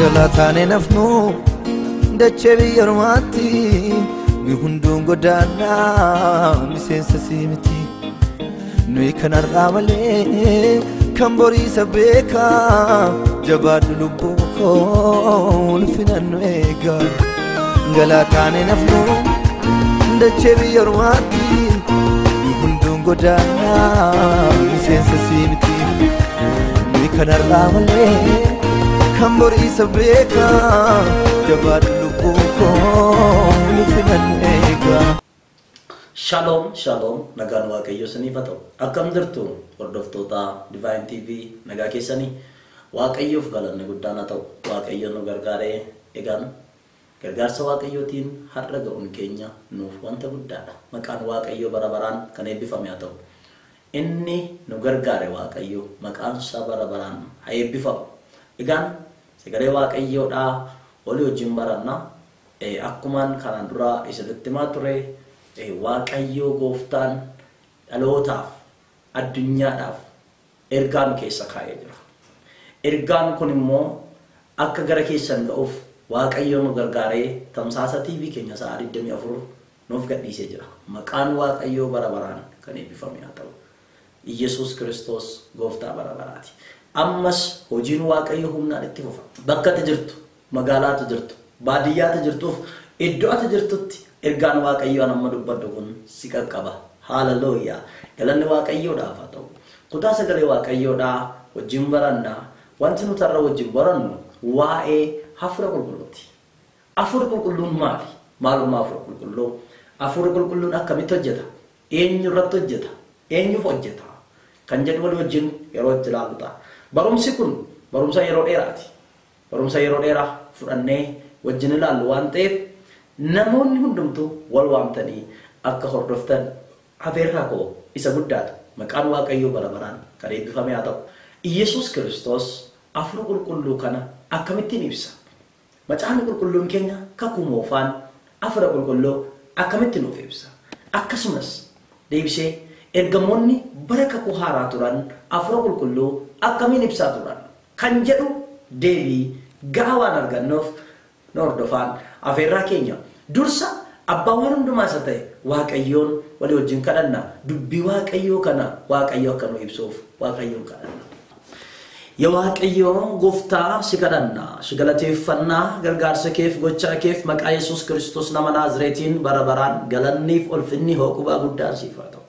Galataane nafnu dachee biyya ormaatti nu hunduun godaannaa miseensa sii miti. Nuyi kanarraa malee kan boriisa beekaa jabaadhu lubbuu koo ulfina nu eegaa. Galataane nafnu dachee biyya ormaatti nu hunduun godaannaa miseensa sii miti. Nuyi kanarraa malee kan boriisa beekaa jabaadhu lubbuu koo ulfina nu eegaa. Shalom, shalom, nagaan Waaqayyo isiniif haa ta'u. Akkam jirtu hordoftoota Divine TV, nagaa keessanii? Waaqayyoof galanni guddaan haa ta'u. Waaqayyo nu gargaaree, egaan gargaarsa Waaqayyootiin har'a ga'uun keenya nuuf wanta guddaadha. Maqaan Waaqayyoo bara baraan kan eebbifame haa ta'u. Inni nu gargaare Waaqayyo maqaan isaa bara baraan haa eebbifamu. Egaan sagalee Waaqayyoodhaa olii wajjin baranna. Akkumaan kanaan dura isinitti himaa ture, Waaqayyoo gooftaan dhalootaaf addunyaadhaaf ergaa nu keessa kaa'ee jira. Ergaan kun immoo akka gara keessan ga'uuf Waaqayyo nu gargaaree tamsaasa TV keenya sa'a 24 nuuf gadhiisee jira. Maqaan Waaqayyoo bara baraan kan eebbifame haa ta'u. Iyyasuus Kiristoos gooftaa bara baraati. Ammas hojiin Waaqayyoo humnaan itti fufa. Bakka ati jirtu, magaalaa ati jirtu, baadiyyaa ati jirtuuf iddoo ati jirtutti ergaan Waaqayyoo an amma dubbadhu kun si qaqqaba. Haaleluyyaa. Galanni Waaqayyoodhaaf haa ta'u. Kutaa sagalee Waaqayyoodhaa wajjin barannaa. Wanti nuti har'a wajjin barannu waa'ee Hafuura Qulqulluuti. Hafuurri Qulqulluun maali? Maalummaa Hafuura Qulqulluu? Hafuurri Qulqulluun akkamitti hojjeta? Eenyu irratti hojjeta? Eenyuuf hojjeta? Kan jedhu walii wajjin yeroo itti ilaallu ta'a. Barumsi kun barumsa yeroo dheeraati. Barumsa yeroo dheeraa fudhannee wajjin ilaallu waan ta'eef namoonni hundumtuu wal waamtanii akka hordoftan afeerraa koo isa guddaadha. Maqaan Waaqayyoo bara baraan kan eebbifame haa ta'u. Iyyasuus Kiristoos Hafuura Qulqulluu kana akkamittiin ibsa? Macaafni Qulqulluun keenya kakuu moofaan Hafuura Qulqulluu akkamitti nuuf ibsa? Akkasumas deebisee ergamoonni bara kakuu haaraa turan Hafuura Qulqulluu akkamiin ibsaa turan? Kan jedhu deebii gahaa waan argannuuf nu hordofaan afeerraa keenya. Dursa abbaa waan hundumaa isa ta'e Waaqayyoon walii wajjin kadhanna. Dubbii Waaqayyoo kana Waaqayyo akka nu ibsuuf Waaqayyoon kadhanna. Yaa Waaqayyo gooftaa si kadhanna, si galateeffannaa, gargaarsa keef gochaa keef maqaa Yesuus Kiristoos nama Naazreetiin bara baraan galanniif ulfinni hooqubaa guddaan siif haa ta'u.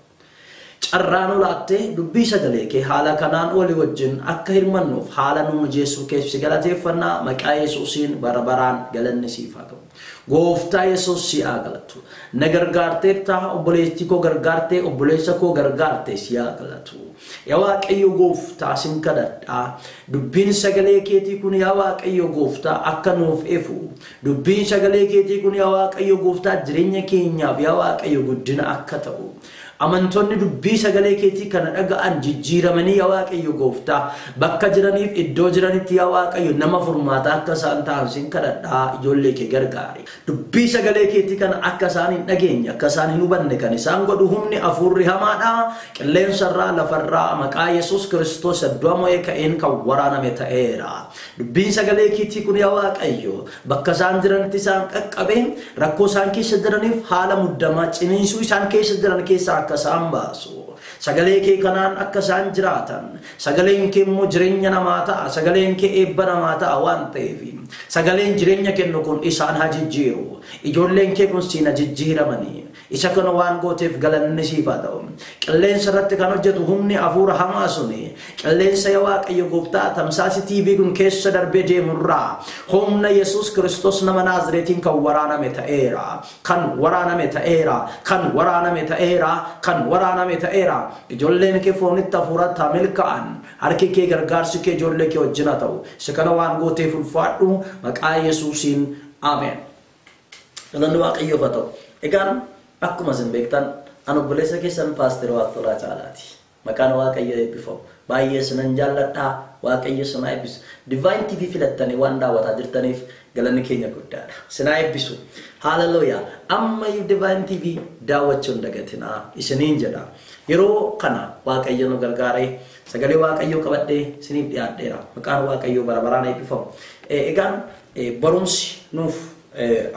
Carraa nu laattee dubbii sagalee kee haala kanaan walii wajjin akka hirmannuuf haala nu mijeessuu keef si galateeffannaa maqaa Yesuusiin bara baraan galanni siif haa ta'u. Gooftaa Yesuus si haa galatu. Na gargaarteetta, obboleettii koo gargaarte, obboleessa koo gargaarte, si haa galatu. Yaa Waaqayyo gooftaa sin kadhadha. Dubbiin sagalee keetii kun yaa Waaqayyo gooftaa akka nuuf ifu. Dubbiin sagalee keetii kun yaa Waaqayyo gooftaa jireenya keenyaaf yaa Waaqayyo guddina akka ta'u. Amantoonni dubbii sagalee keetii kana dhaga'an jijjiiramanii yaa Waaqayyo gooftaa bakka jiraniif iddoo jiranitti yaa Waaqayyo nama furmaataa akka isaan ta'an sin kadhadhaa, ijoollee kee gargaari. Dubbii sagalee keetii kana akka isaan hin dhageenye, akka isaan hin hubanne kan isaan godhu humni hafuurri hamaadha. Qilleensarraa lafarraa maqaa Yesuus Kiristoos iddoo mo'ee ka'een kan waraaname ta'eera. Dubbiin sagalee keetii kun yaa Waaqayyo bakka isaan jiranitti isaan qaqqabe, rakkoo isaan keessa jiraniif haala muddamaa ciniinsuu isaan keessa jiran keessaa akka isaan baasu. Sagalee kee kanaan akka isaan jiraatan, sagaleen kee immoo jireenya namaa ta'a, sagaleen kee eebba namaa ta'a waan ta'eef sagaleen jireenya kennu kun isaan haa jijjiiru. Ijoolleen kee kun siin haa jijjiiramanii. Isa kana waan gooteef galanni siif haa ta'u. Qilleensa irratti kan hojjetu humni hafuura hamaa suni qilleensa yaa Waaqayyo gooftaa tamsaasi TV kun keessa darbee deemurraa humna Yesuus Kiristoos nama Naazreetiin kan waraaname ta'eera. Kan waraaname ta'eera. Kan waraaname ta'eera. Kan waraaname ta'eera. Ijoolleen kee foonitti hafuuratti haa milkaa'an. Harki kee gargaarsi kee ijoollee kee wajjin haa ta'u. Isa kana waan gooteef ulfaadhu maqaa Yesuusiin ameen. Galanni Waaqayyoof haa ta'u. Egaan akkuma isin beektan an obboleessa keessan Paaster Waaqtolaa Caalaati. Maqaan Waaqayyoo eebbifamu. Baay'ee isinan jaalladha. Waaqayyo isin haa eebbisu. Divine TV filattanii waan daawwataa jirtaniif galanni keenya guddaadha. Isin haa eebbisu. Haaleluyyaa. Ammayyuu Divine TV daawwachuu hin dagatinaa isiniin jedha. Yeroo kana Waaqayyo nu gargaaree Sagalee Waaqayyoo qabadhee isiniif dhiyaadheera. Maqaan Waaqayyoo bara baraan eebbifamu. Egaan barumsi nuuf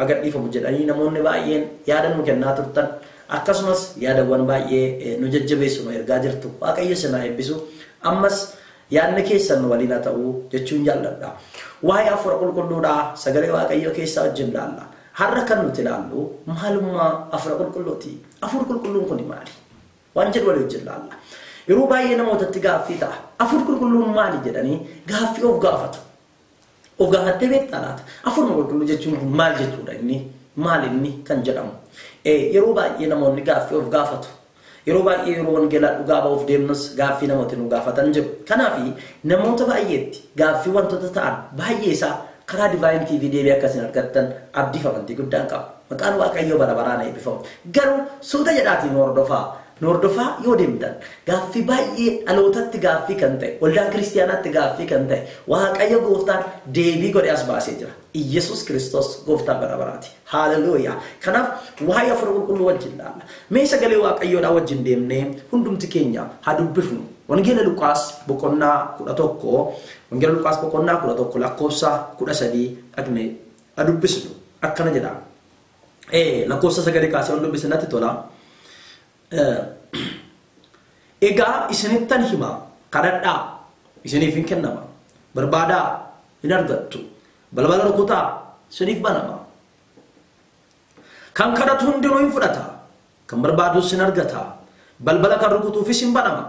agadhiifamu jedhanii namoonni baay'een yaada nu kennaa turtan, akkasumas yaadawwan baay'ee nu jajjabeessu nu ergaa jirtu. Waaqayyo isin haa eebbisu. Ammas yaadni keessan nu waliin haa ta'u jechuun jaalladha. Waa'ee Hafuura Qulqulluudhaa sagalee Waaqayyoo keessaa wajjin ilaalla. Har'a kan nuti ilaallu maalummaa Hafuura Qulqulluuti. Hafuurri Qulqulluun kun maali? Waan jedhu walii wajjin ilaalla. Yeroo baay'ee namootatti gaaffii ta'a. Hafuurri Qulqulluun maali jedhanii gaaffii of gaafatu. Of gaafattee beektaa laata? Hafuurri Qulqulluu jechuun kun maal jechuudha inni? Maal inni kan jedhamu? Yeroo baay'ee namoonni gaaffii of gaafatu. Yeroo baay'ee yeroo wangeelaa dhugaa ba'uuf deemnus gaaffii namooti nu gaafatan jiru. Kanaaf namoota baay'eetti gaaffii wantoota ta'an baay'ee isaa karaa Divine TV deebii akkasiin argattan abdiif amantii guddaan qaba. Maqaan Waaqayyoo bara baraan eebbifamu. Garuu suuta jedhaatiin hordofaa. Nu hordofaa yoo deemtan gaaffii baay'ee dhalootatti gaaffii kan ta'e, waldaa kiristiyaanaatti gaaffii kan ta'e, Waaqayyo gooftaan deebii godhee as baasee jira. Iyyasuus Kiristoos gooftaa bara baraati. Haaleluyyaa. Kanaaf waa'ee Hafuura Qulqulluu wajjin ilaalla. Mee sagalee Waaqayyoodhaa wajjin deemnee hundumti keenya haa dubbifnu. Wangeela Luqaas boqonnaa 11, Wangeela Luqaas boqonnaa 11 lakkoofsa 13 dhaqnee haa dubbisnu. Akkana jedha. Lakkoofsa sagalee kaasee waan dubbise natti tola. Egaa isinittan hima, kadhadhaa isiniif hin kennama, barbaadaa hin argattu, balbala rukutaa isiniif banama. Kan kadhatu hundinuu hin fudhata, kan barbaadus hin argata, balbala kan rukutuufis hin banama.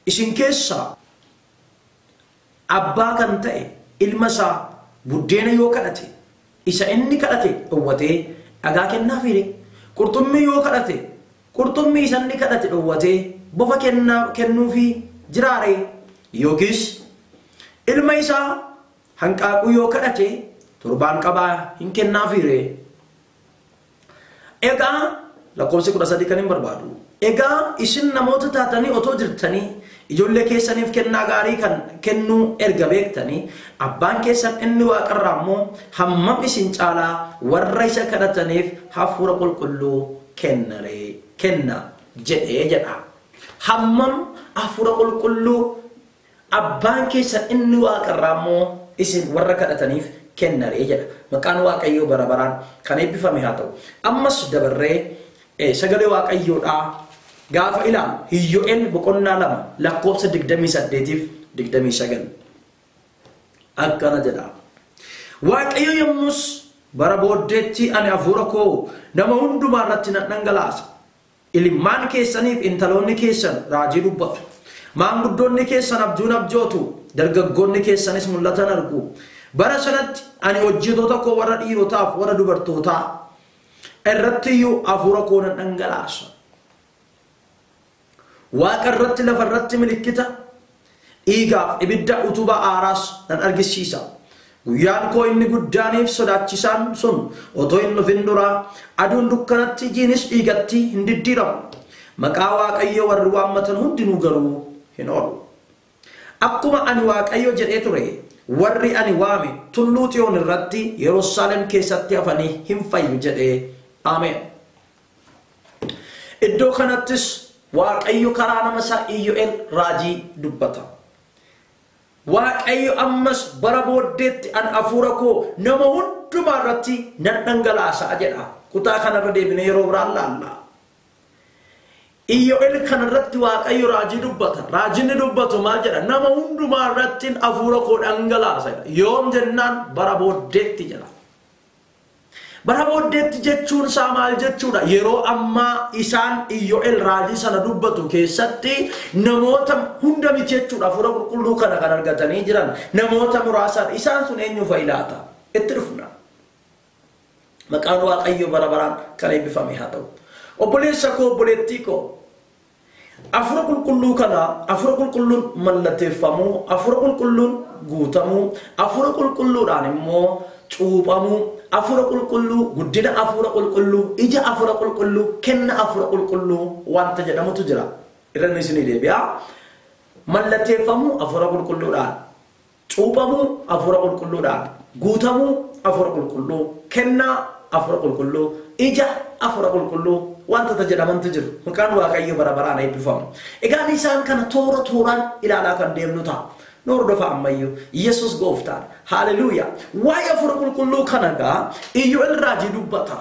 Isin keessaa abbaa kan ta'e ilma isaa buddeena yoo kadhate, isa inni kadhate dhowwatee dhagaa kennaafiire. Qurxummii yoo kadhate, qurxummii isa inni kadhate dhowwatee bofa kennuufii jiraare. Yookiis ilma isaa hanqaaquu yoo kadhate torbaan qabaa hin kennaafiire. Egaa lakkoofsi 13 kan hin barbaadu. Egaa isin namoota taatanii otoo jirtanii ijoollee keessaniif kennaa gaarii kan kennuu erga beektanii, abbaan keessan inni waaqarraa immoo hammam isin caalaa warra isa kadhataniif Hafuura Qulqulluu kenna jedhee jedha. Hammam Hafuura Qulqulluu abbaan keessan inni waaqarraa immoo isin warra kadhataniif kennaree jedha. Maqaan Waaqayyoo bara baraan kan eebbifame haa ta'u. Ammas dabarree sagalee Waaqayyoodhaa gaafa ilaalu Iyyoo'el boqonnaa 2 lakkoofsa 28-29 akkana jedha. Waaqayyo yommus bara booddeetti ani hafuura koo nama hundumaa irratti nan dhangalaasa. Ilmaan keessaniif intaloonni keessan raajii dubbatu. Maanguddoonni keessan abjuun abjootu. Dargaggoonni keessanis mul'atan argu. Bara sanatti ani hojjettoota koo warra dhiirotaaf warra dubartootaa irratti iyyuu hafuura koo nan dhangalaasa. Waaqa irratti lafa irratti milikkita dhiigaaf ibidda utubaa aaraas nan argisiisa. Guyyaan koo inni guddaaniif sodaachisaan sun otoo hin dhufin duraa aduun dukkanatti jiinis dhiigatti hin diddiiramu. Maqaa Waaqayyoo warri waammatan hundinuu garuu hin oolu. Akkuma ani Waaqayyo jedhee ture, warri ani waame tulluu Xiyoon irratti Yerusaalem keessatti hafanii hin fayyu jedhee. Ameen. Iddoo kanattis Waaqayyo karaa nama isaa Iyyoo'el raajii dubbata. Waaqayyo ammas bara booddeetti an hafuura koo nama hundumaa irratti nan dhangalaasa jedha. Kutaa kanarra deebinee yeroo biraan laalla. Iyyoo'el kanarratti Waaqayyo raajii dubbata. Raajinni dubbatu maal jedha? Nama hundumaa irratti hafuura koo dhangalaasa jedha. Yoom jennaan bara booddeetti jedha. Bara booddeetti jechuun isaa maal jechuudha? Yeroo ammaa isaan Iyyoo'el raajii sana dubbatu keessatti namoota hunda miti jechuudha. Hafuura Qulqulluu kana kan argatanii jiran namoota muraasaadha. Isaan sun eenyu fa'i laata? Itti dhufna. Maqaan Waaqayyoo bara baraan kan eebbifame haa ta'u. Obboleessa koo, obboleettii koo, Hafuura Qulqulluu kana, Hafuura Qulqulluun mallatteeffamuu, Hafuura Qulqulluun guutamuu, Hafuura Qulqulluudhaan immoo cuuphamuu, Hafuura Qulqulluu, guddina Hafuura Qulqulluu, ija Hafuura Qulqulluu, kenna Hafuura Qulqulluu wanta jedhamutu jira. Irra inni isinii deebi'a. Mallatteeffamuu Hafuura Qulqulluudhaan, cuuphamuu Hafuura Qulqulluudhaan, guutamuu Hafuura Qulqulluu, kennaa Hafuura Qulqulluu, ija Hafuura Qulqulluu wantoota jedhamantu jiru. Maqaan Waaqayyoo bara baraan eebbifamu. Egaan isaan kana toora tooraan ilaalaa kan deemnu ta'a. Nu hordofa ammayyuu. Yesus gooftaan. Haleluuyaa. Waa'ee hafuura qulqulluu kana gaa Iyyoo'el raajii dubbata.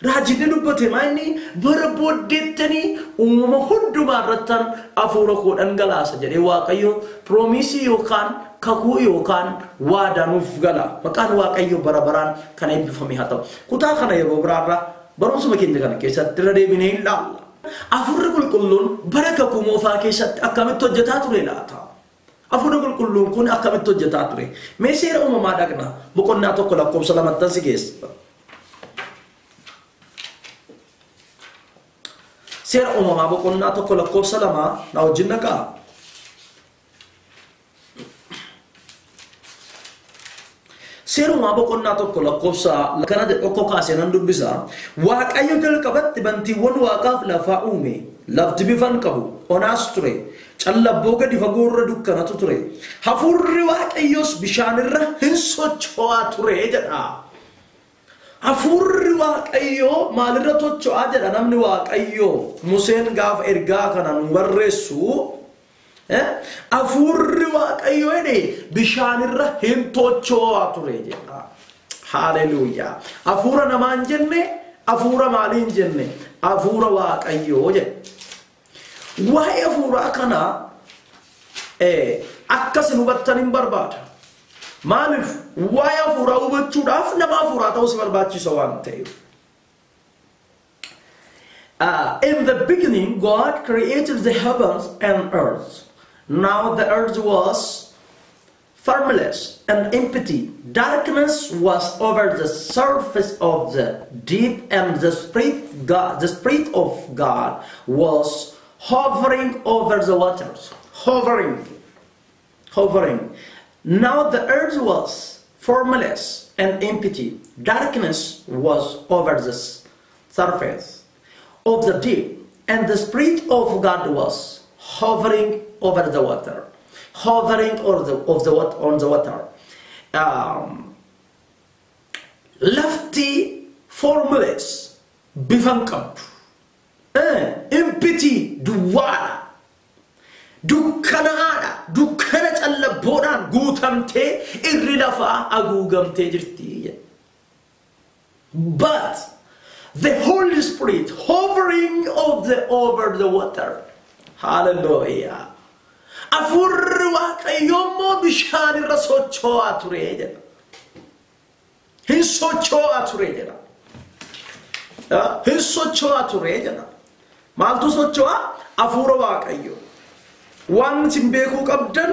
Raajiin ni dubbate maayini bara booddeettanii uumama hundumaa irrattan hafuura koo dhangalaasa jedhee Waaqayyo piroomisii yookaan kakuu yookaan waadaa nuuf gala. Maqaan Waaqayyoo bara baraan kan eebbifame haa ta'u. Kutaa kana yeroo biraarra barumsuma keenya kana keessatti irra deebinee ilaalla. Hafuurri qulqulluun bara kakuu moofaa keessatti akkamitti hojjetaa ture laata? Hafuurri qulqulluun kun akkamitti hojjetaa ture? Mee seera uumamaa dhaqna boqonnaa 1 lakkoofsa 2 si geessa. Seera uumamaa boqonnaa 1 lakkoofsa 2 na wajjin dhaqaa. Seera uumamaa boqonnaa 1 lakkoofsa kana tokko kaasee nan dubbisa. Waaqayyo jalqabatti bantiiwwan waaqaaf lafaa uume. Lafti bifa hin qabu, onaas ture. Callabboo gadi fagoo irra dukkanatu ture. Hafuurri Waaqayyoos bishaanirra hin socho'aa ture jedha. Hafuurri Waaqayyoo maalirra socho'aa jedha namni Waaqayyoo Museen gaafa ergaa kana nu barreessu, hafuurri Waaqayyoo jedhe bishaanirra hin socho'aa ture jedha. Haleluuyaa. Hafuura namaa hin jenne, hafuura maalii hin jenne, hafuura Waaqayyoo jedhe. Waa'ee hafuuraa kana akkasin hubattan hin barbaada. Maaliif waa'ee hafuuraa hubachuudhaaf nama hafuuraa ta'uu si barbaachisa waan ta'eef. In the beginning, God created the heavens and earth. Now the earth was formless and empty. Darkness was over the surface of the deep, and the Spirit of God was hovering over the waters. Hovering. Hovering. Now the earth was formless and empty. Darkness was over the surface of the deep, and the Spirit of God was hovering over the water. Hovering over the, of the on the water. Lafti formless, bifa hin qabdu. Empty, duwwaadha. Dukkanaadha. Dukkana callabboodhaan guutamtee irri lafaa haguugamtee jirti. But the Holy Spirit hovering over the water. Hallelujah. Hafuurri Waaqayyoo immoo bishaan irra socho'aa ture jedha. Hin socho'aa ture jedha. Hin socho'aa ture jedha. Maaltu socho'aa? Hafuura Waaqayyoo. Waan isin beekuu qabdan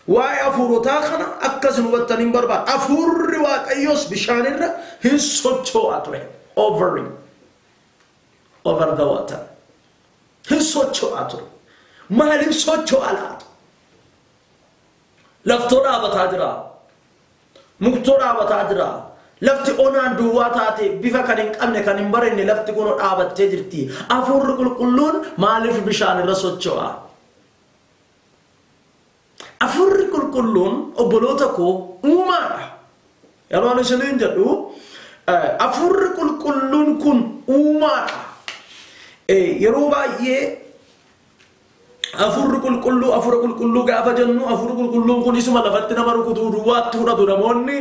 waa'ee hafuurotaa kana akkasin hubattan hin barbaadu. Hafuurri Waaqayyoos bishaan irra hin socho'aa ture. Hovering over the water. Hin socho'aa ture. Maaliif socho'aa laata? Laftoo dhaabataa jira. Muktoo dhaabataa jira. Lafti onaan duwwaa taate bifa kan hin qabne kan hin barenne lafti kun dhaabattee jirti. Hafuurri qulqulluun maaliif bishaan irra socho'a? Hafuurri qulqulluun obboloota koo uumaadha. Yeroo ani isiniin jedhu hafuurri qulqulluun kun uumaadha. Yeroo baay'ee hafuurri qulqulluu hafuura qulqulluu gaafa jennu hafuurri qulqulluun kun isuma lafatti nama rukutuu duwwaatti fudhatu namoonni.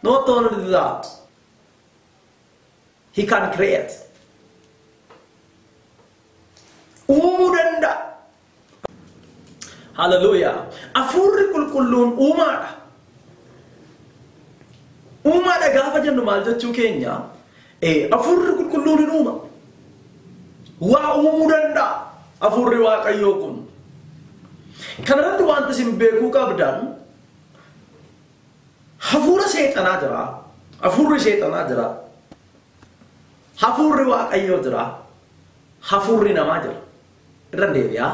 Not only that, he can create. Uumuu danda'a. Hallelujah. Hafuurri qulqulluun uumaadha. Uumaadha gaafa jennu maal jechuu keenya? Hafuurri qulqulluun hin uuma. Waa uumuu danda'a hafuurri Waaqayyoo kun. Kanarratti wanti isin beekuu qabdan hafuura seexanaa jira. Hafuurri seexanaa jira. Hafuurri Waaqayyoo jira. Hafuurri namaa jira. Irra deebi'aa.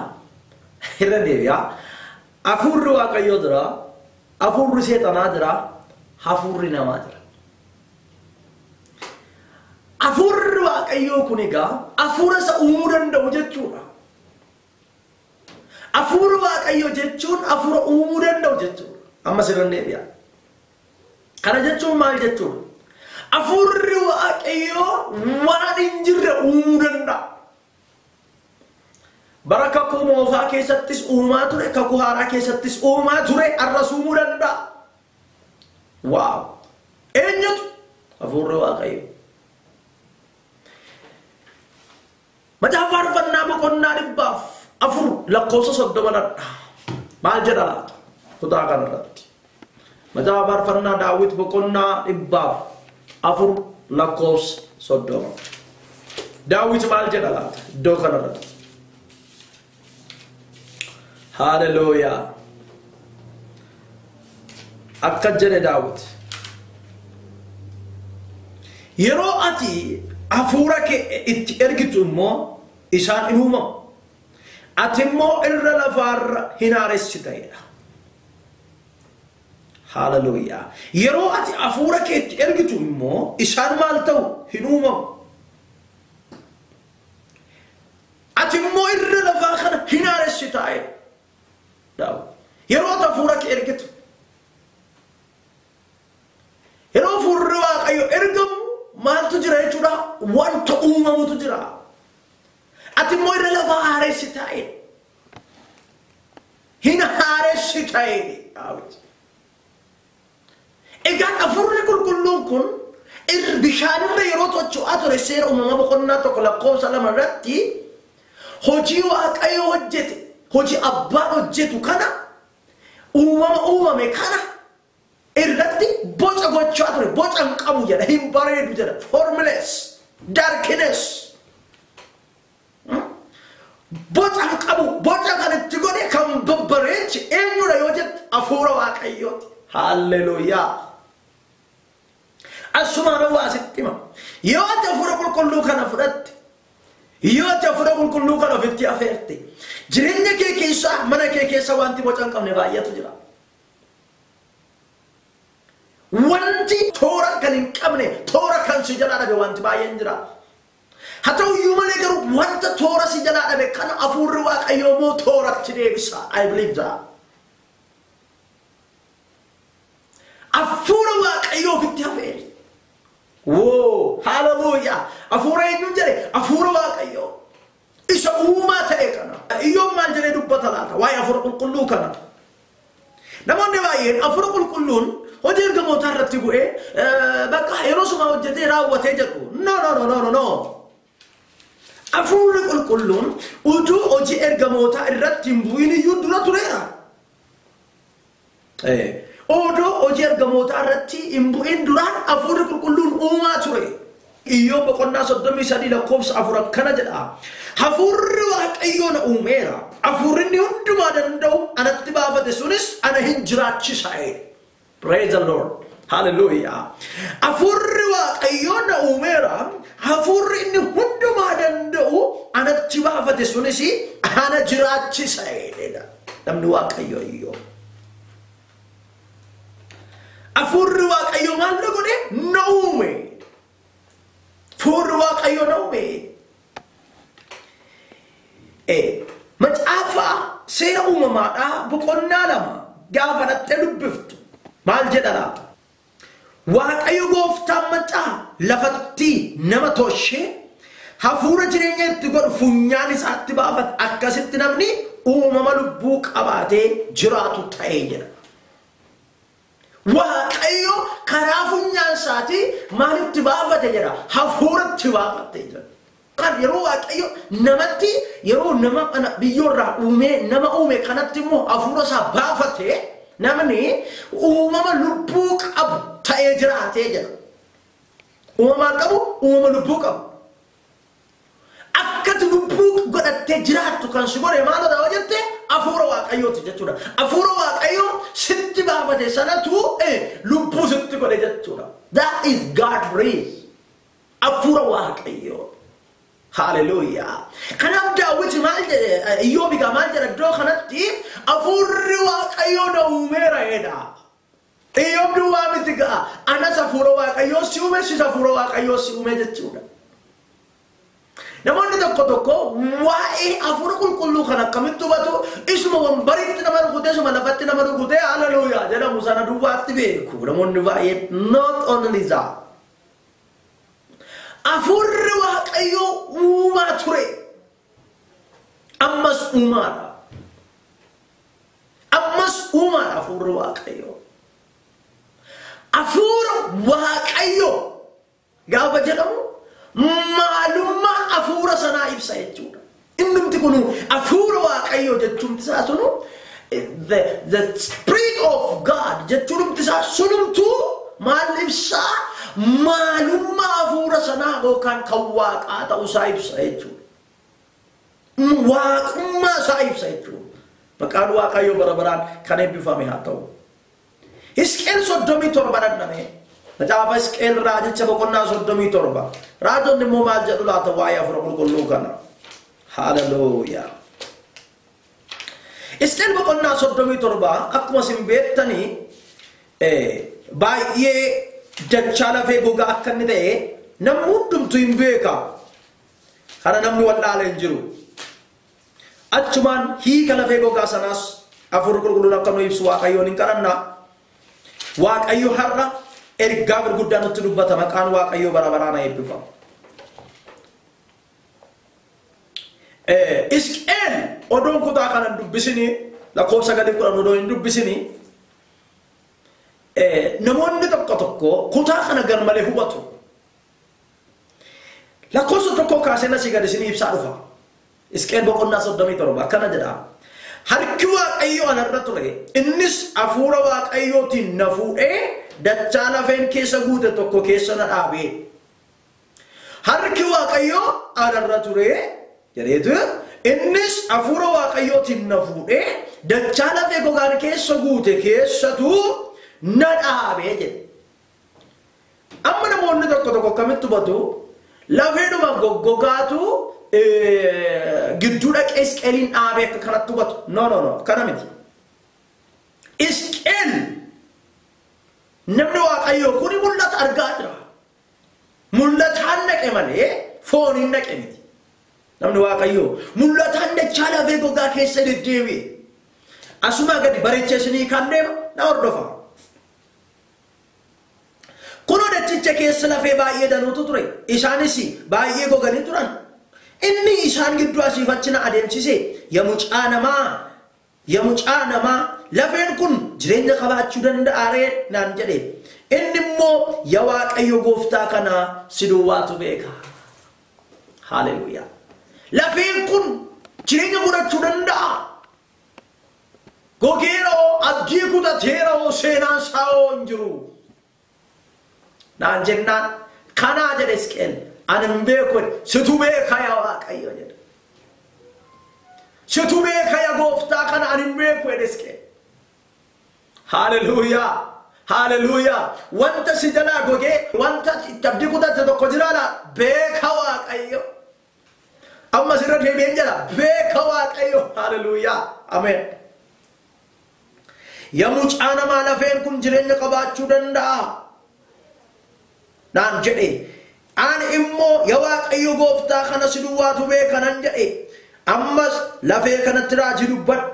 Irra deebi'aa. Hafuurri Waaqayyoo jira. Hafuurri seexanaa jira. Hafuurri namaa jira. Hafuurri Waaqayyoo kun egaa hafuura isa uumuu danda'u jechuudha. Hafuura Waaqayyoo jechuun hafuura uumuu danda'u jechuudha. Amma sirra deebi'a. Kana jechuun maal jechuudha? Hafuurri Waaqayyoo waan hin jirre uumuu danda'a. Bara kakuu moofaa keessattis uumaa ture, kakuu haaraa keessattis uumaa ture, har'as uumuu danda'a. Waaw! Eenyutu? Hafuurri Waaqayyoo. Macaafa Faarfannaa boqonnaa 404 lakkoofsa 30 dha. Maal jedha laata? Kutaa kanarratti. Macaafa Faarfannaa Daawit boqonnaa 404 lakkoofsa 30. Daawit maal jedha laata? Iddoo kanarratti. Haalelooyaa. Akka jedhe Daawit. Yeroo ati hafuura kee itti ergitu immoo isaan hin uumamu. Ati immoo irra lafaarra hin haaressita jedha. Haalelooyaa. Yeroo ati hafuura kee itti ergitu immoo isaan maal ta'u? Hin uumamu. Ati immoo irra lafaa kana hin haaressita jedha. Daawit. Yeroo ati hafuura kee ergitu. Yeroo hafuurri Waaqayyo ergamu maaltu jira jechuudha? Wanta uumamutu jira. Ati immoo irra lafaa haaressita jedha. Hin haaressita jedhe Daawit. Egaan hafuurri qulqulluun kun bishaanirra yeroo tocho'aa ture seera uumamaa boqonnaa 1 lakkoofsa 2 irratti hojii Waaqayyo hojjete, hojii abbaan hojjetu kana uumama uumame kana irratti boca gochaa ture. Boca hin qabu jedha, hin bareedu jedha. Formless, darkness. Boca hin qabu, boca kan itti godhe kan babbareeche eenyudha yoo jette hafuura Waaqayyooti. Haalelooyaa. Asumaan waa sitti hima. Yoo ati hafuura qulqulluu kana fudhatte, yoo ati hafuura qulqulluu kana ofitti afeerte, jireenya kee keessa, mana kee keessa wanti boca hin qabne baay'eetu jira. Wanti toora kan hin qabne, toora kan si jalaa dhabe wanti baay'een jira. Haa ta'u iyyuu malee garuu wanta toora si jalaa dhabe kana hafuurri Waaqayyoo immoo tooratti deebisa. I believe that. Hafuura Waaqayyoo ofitti afeeri. Woo! Hallelujah! Hafuura eenyuun jedhe? Hafuura Waaqayyoo. Isa uumaa ta'e kana. Iyyoob maal jedhee dubbata laata? Waa'ee hafuura qulqulluu kana. Namoonni baay'een hafuura qulqulluun hojii ergamootaa irratti bu'ee bakka yeroo suma hojjetee raawwatee jedhu. No, no, no, no, no, no. Hafuurri qulqulluun utuu hojii ergamootaa irratti hin bu'in iyyuu dura tureera. Odoo hojii ergamootaa irratti hin bu'in duraan hafuurri qulqulluun uumaa ture. Iyyoob boqonnaa 33 lakkoofsa 4 akkana jedha. Hafuurri Waaqayyoo na uumeera. Hafuurri inni hundumaa danda'u anatti baafate sunis ana hin jiraachisa. Praise the Lord. Hallelujah. Hafuurri Waaqayyoo na uumeera. Hafuurri inni hundumaa danda'u anatti baafate sunis ana jiraachisa. Namni Waaqayyoo Iyyoob. Hafuurri Waaqayyoo maal na godhe? Na uume. Hafuurri Waaqayyoo na uume. Macaafa seera uumamaadhaa boqonnaa 2 gaafa dhattee dubbiftu maal jedha laata? Waaqayyo gooftaan macaa lafatti nama tolchee hafuura jireenya itti godhu funyaan isaatti baafate, akkasitti namni uumama lubbuu qabaatee jiraatu ta'ee jedha. Waaqayyo karaa funyaan isaatii maalitti baafate jedha? Hafuuratti baafate jedha. Kan yeroo Waaqayyo namatti, yeroo nama kana biyyoorraa uumee nama uume kanatti immoo hafuura isaa baafate, namni uumama lubbuu qabu ta'ee jiraatee jedha. Uumama qabu, uumama lubbuu qabu. Akkati lubbuu godhattee jiraattu kan si godhe maalodha yoo jette hafuura Waaqayyooti jechuudha. Hafuura Waaqayyoo sitti baafate sanatu lubbuu sitti godhe jechuudha. That is God breathe. Hafuura Waaqayyoo. Hallelujah. Kanaaf Daawit maal jedhe? Iyyoob egaa maal jedha iddoo kanatti? Hafuurri Waaqayyoo na uumeera jedha. Iyyoob duwwaa miti ga'a. Anas hafuura Waaqayyoo si uume, sis hafuura Waaqayyoo si uume jechuudha. Namoonni tokko tokko waa'ee hafuura qulqulluu kan akkamitti hubatu? Isuma wambaritti nama rukutee, isuma lafatti nama rukutee hallelujah jedhamu sana duwwaatti beeku. Namoonni baay'een not only that. Hafuurri Waaqayyoo uumaa ture. Ammas uumaadha. Ammas uumaadha hafuurri Waaqayyoo. Hafuura Waaqayyoo gaafa jedhamu maalummaa hafuura sanaa ibsa jechuudha. Innumti kun hafuura Waaqayyoo jechuun isaa sunu the spirit of God jechuun isaa sunumtuu maal ibsaa? Maalummaa hafuura sanaa yookaan kan waaqaa ta'uusaa ibsa jechuudha. Waaqummaa isaa ibsa jechuudha. Maqaan Waaqayyoo bara baraan kan eebbifame haa ta'u. Hisqeel 37 dhanname. Macaafa Hisqeel raajicha boqonnaa 37. Raajonni immoo maal jedhu laata waa'ee hafuura qulqulluu kana? Haleluuyaa. Hisqeel boqonnaa 37 akkuma isin beektanii baay'ee dachaa lafee gogaa akka inni ta'e namni hundumtuu hin beeka. Kana namni wallaale hin jiru. Achumaan hiika lafee gogaa sanaas hafuurri qulqulluun akka nu ibsu Waaqayyoon hin kadhanna. Waaqayyo har'a ergaa gurguddaa nutti dubbata. Maqaan Waaqayyoo bara baraan haa eebbifamu. Hisqeel odoon kutaa kana hin dubbisinii lakkoofsa 9-10 odoo hin dubbisinii namoonni tokko tokko kutaa kana garmalee hubatu. Lakkoofsa 1 kaasee asii gad isinii ibsaa dhufa. Hisqeel boqonnaa 37 akkana jedha. Harki Waaqayyoo anarra ture. Innis hafuura Waaqayyootiin na fuudhee dachaa lafeen keessa guute tokko keessa na dhaabe. Harki Waaqayyoo anarra ture jedheetu innis hafuura Waaqayyootiin na fuudhee dachaa lafee gogaan keessa guute keessatu na dhaabe jedhe. Amma namoonni tokko tokko akkamitti hubatu? Lafeedhuma goggogaatu gidduu dhaqee Hisqeeliin dhaabee akka kanatti hubatu. No, no, no, akkana miti. Hisqeel namni Waaqayyoo kun mul'ata argaa jira. Mul'ataan dhaqe malee fooniin dhaqe miti. Namni Waaqayyoo mul'ataan dachaa lafee gogaa keessa deddeebi'e. Asuma gadi bareechee isinii kan deema na hordofa. Kunoo dachicha keessa lafee baay'ee danuutu ture. Isaanis baay'ee goganii turan. Inni isaan gidduu asiif achi na adeemsise. Yaa mucaa namaa lafeen kun jireenya qabaachuu danda'a ree naan jedhe. Inni immoo yaa Waaqayyo gooftaa kana si duwwaatu beeka. Haleluuyaa. Lafeen kun jireenya godhachuu danda'a. Gogeeroo abdii kutateeroo seenaan saawoo hin jiru. Naan jennaan kanaa jedhe Hisqeel. Ani hin beeku situ beeka yaa Waaqayyo jedhe. Situ beeka yaa gooftaa kana ani hin beeku jedhe Hisqeel. Haleluuyaa. Haleluuyaa. Wanta si jalaa gogee wanta abdii kutatte tokko jiraala beeka Waaqayyo. Amma sirra deebi'een jira beeka Waaqayyo. Haleluuyaa. Ameen. Yaa mucaa namaa lafeen kun jireenya qabaachuu danda'a naan jedhe. Ani immoo yaa Waaqayyo gooftaa kana si duwwaatu beeka nan jedhe. Ammas lafee kanatti raajii dubbadhu.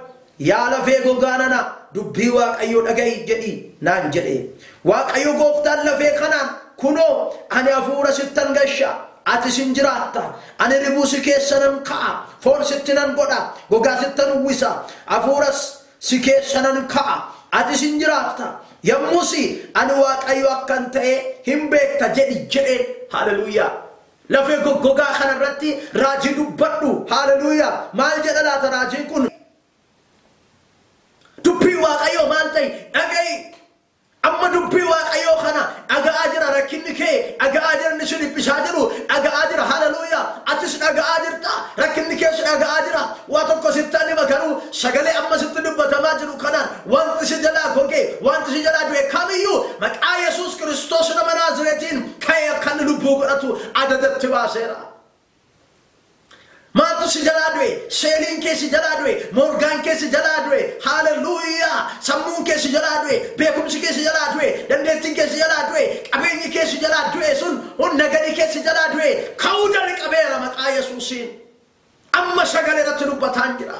Yaa lafee gogaa nana dubbii Waaqayyoo dhaga'i jedhi naan jedhe. Waaqayyo gooftaan lafee kanaan kunoo ani hafuura sittan gasha. Ati sin jiraatta. Ani ribuu si keessa nan ka'a. Foon sitti nan godha. Gogaa sittan uwwisa. Hafuuras si keessa nan ka'a. Ati sin jiraatta. Yommus ani Waaqayyo akkan ta'e hin beekta jedhi jedheen. Haleluuyaa. Lafee goggogaa kanarratti raajii dubbadhu. Haleluuyaa. Maal jedha laata raajiin kun? Dubbii Waaqayyoo maal ta'e? Dhaga'i. Amma dubbii Waaqayyoo kana dhaga'aa jira rakkinni kee, dhaga'aa jira inni si dhiphisaa jiru, dhaga'aa jira. Haleluuyaa. Atis dhaga'aa jirta, rakkinni kees dhaga'aa jira. Waa tokko sitti anima garuu sagalee amma sitti dubbatamaa jiru kanaan wanti si jalaa gogee, wanti si jalaa du'e kamiyyuu maqaa Yesuus Kiristoos nama Naazireetiin ka'ee akka inni lubbuu godhatu adadatti baaseera. Maaltu si jalaa du'e? Seeliin kee si jalaa du'e, morgaan kee si jalaa du'e. Haleluuyaa. Sammuun kee si jalaa du'e, beekumsi kee si jalaa du'e, dandeettiin kee si jalaa du'e, qabeenyi kee si jalaa du'e sun humna gadi kee si jalaa du'e. Ka'uu jalqabeera maqaa Yesuusiin. Amma sagalee irratti dubbataan jira.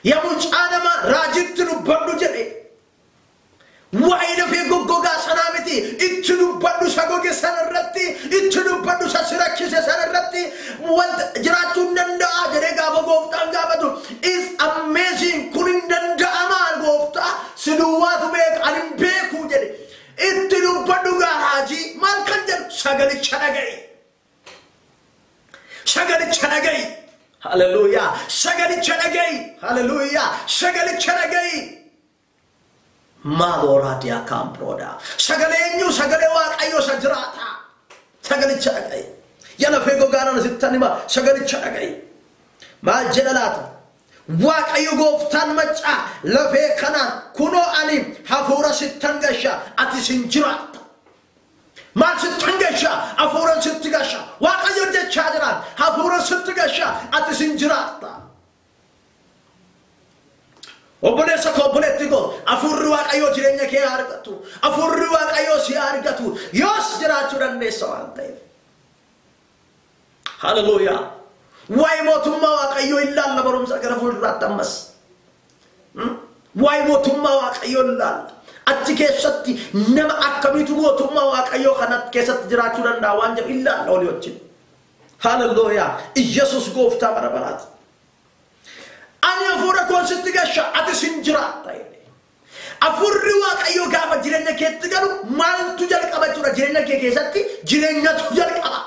Yaa mucaa namaa raajitti dubbadhu jedhe. Waa'ee lafee goggogaa sanaa miti. Itti dubbadhu isa goge sana irratti, itti dubbadhu Sagalicha dhaga'i. Sagalicha dhaga'i. Hallelujah. Sagalicha dhaga'i. Hallelujah. Sagalicha dhaga'i. Maalooraadiyaa kaamproodaa. Sagalee eenyu? Sagalee Waaqayyoo isa jiraata. Sagalicha dhaga'i. Yaa lafee gogaanaan sittan hima. Sagalicha dhaga'i. Maal jedha laata? Waaqayyo gooftaan maccaa lafee kanaan kunoo ani hafuura sittan gasha, ati sin jiraatta. Maal sittan gasha? Hafuura sitti gasha. Waaqayyo jechaa jira. Hafuura sitti gasha, ati sin jiraatta. Obboleessa koo, obboleetti koo, hafuurri Waaqayyoo jireenya kee haa argatu. Hafuurri Waaqayyoo si haa argatu. Yoos jiraachuu dandeessa waan ta'eef. Hallelujah. Waa'ee mootummaa Waaqayyoo ilaalla barumsa gara fuulduraatti ammas. Waa'ee mootummaa Waaqayyoo ilaalla. Achi keessatti nama akkamiitu mootummaa Waaqayyoo kana keessatti jiraachuu danda'a waan jedhu ilaalla olii wajjin. Hallelujah. Iyyasuus gooftaa bara baraati. Ani hafuura koo sitti gasha, ati sin jiraatta jedhe. Hafuurri Waaqayyoo gaafa jireenya keetti galu maaltu jalqaba jechuudha? Jireenya kee keessatti jireenyatu jalqaba.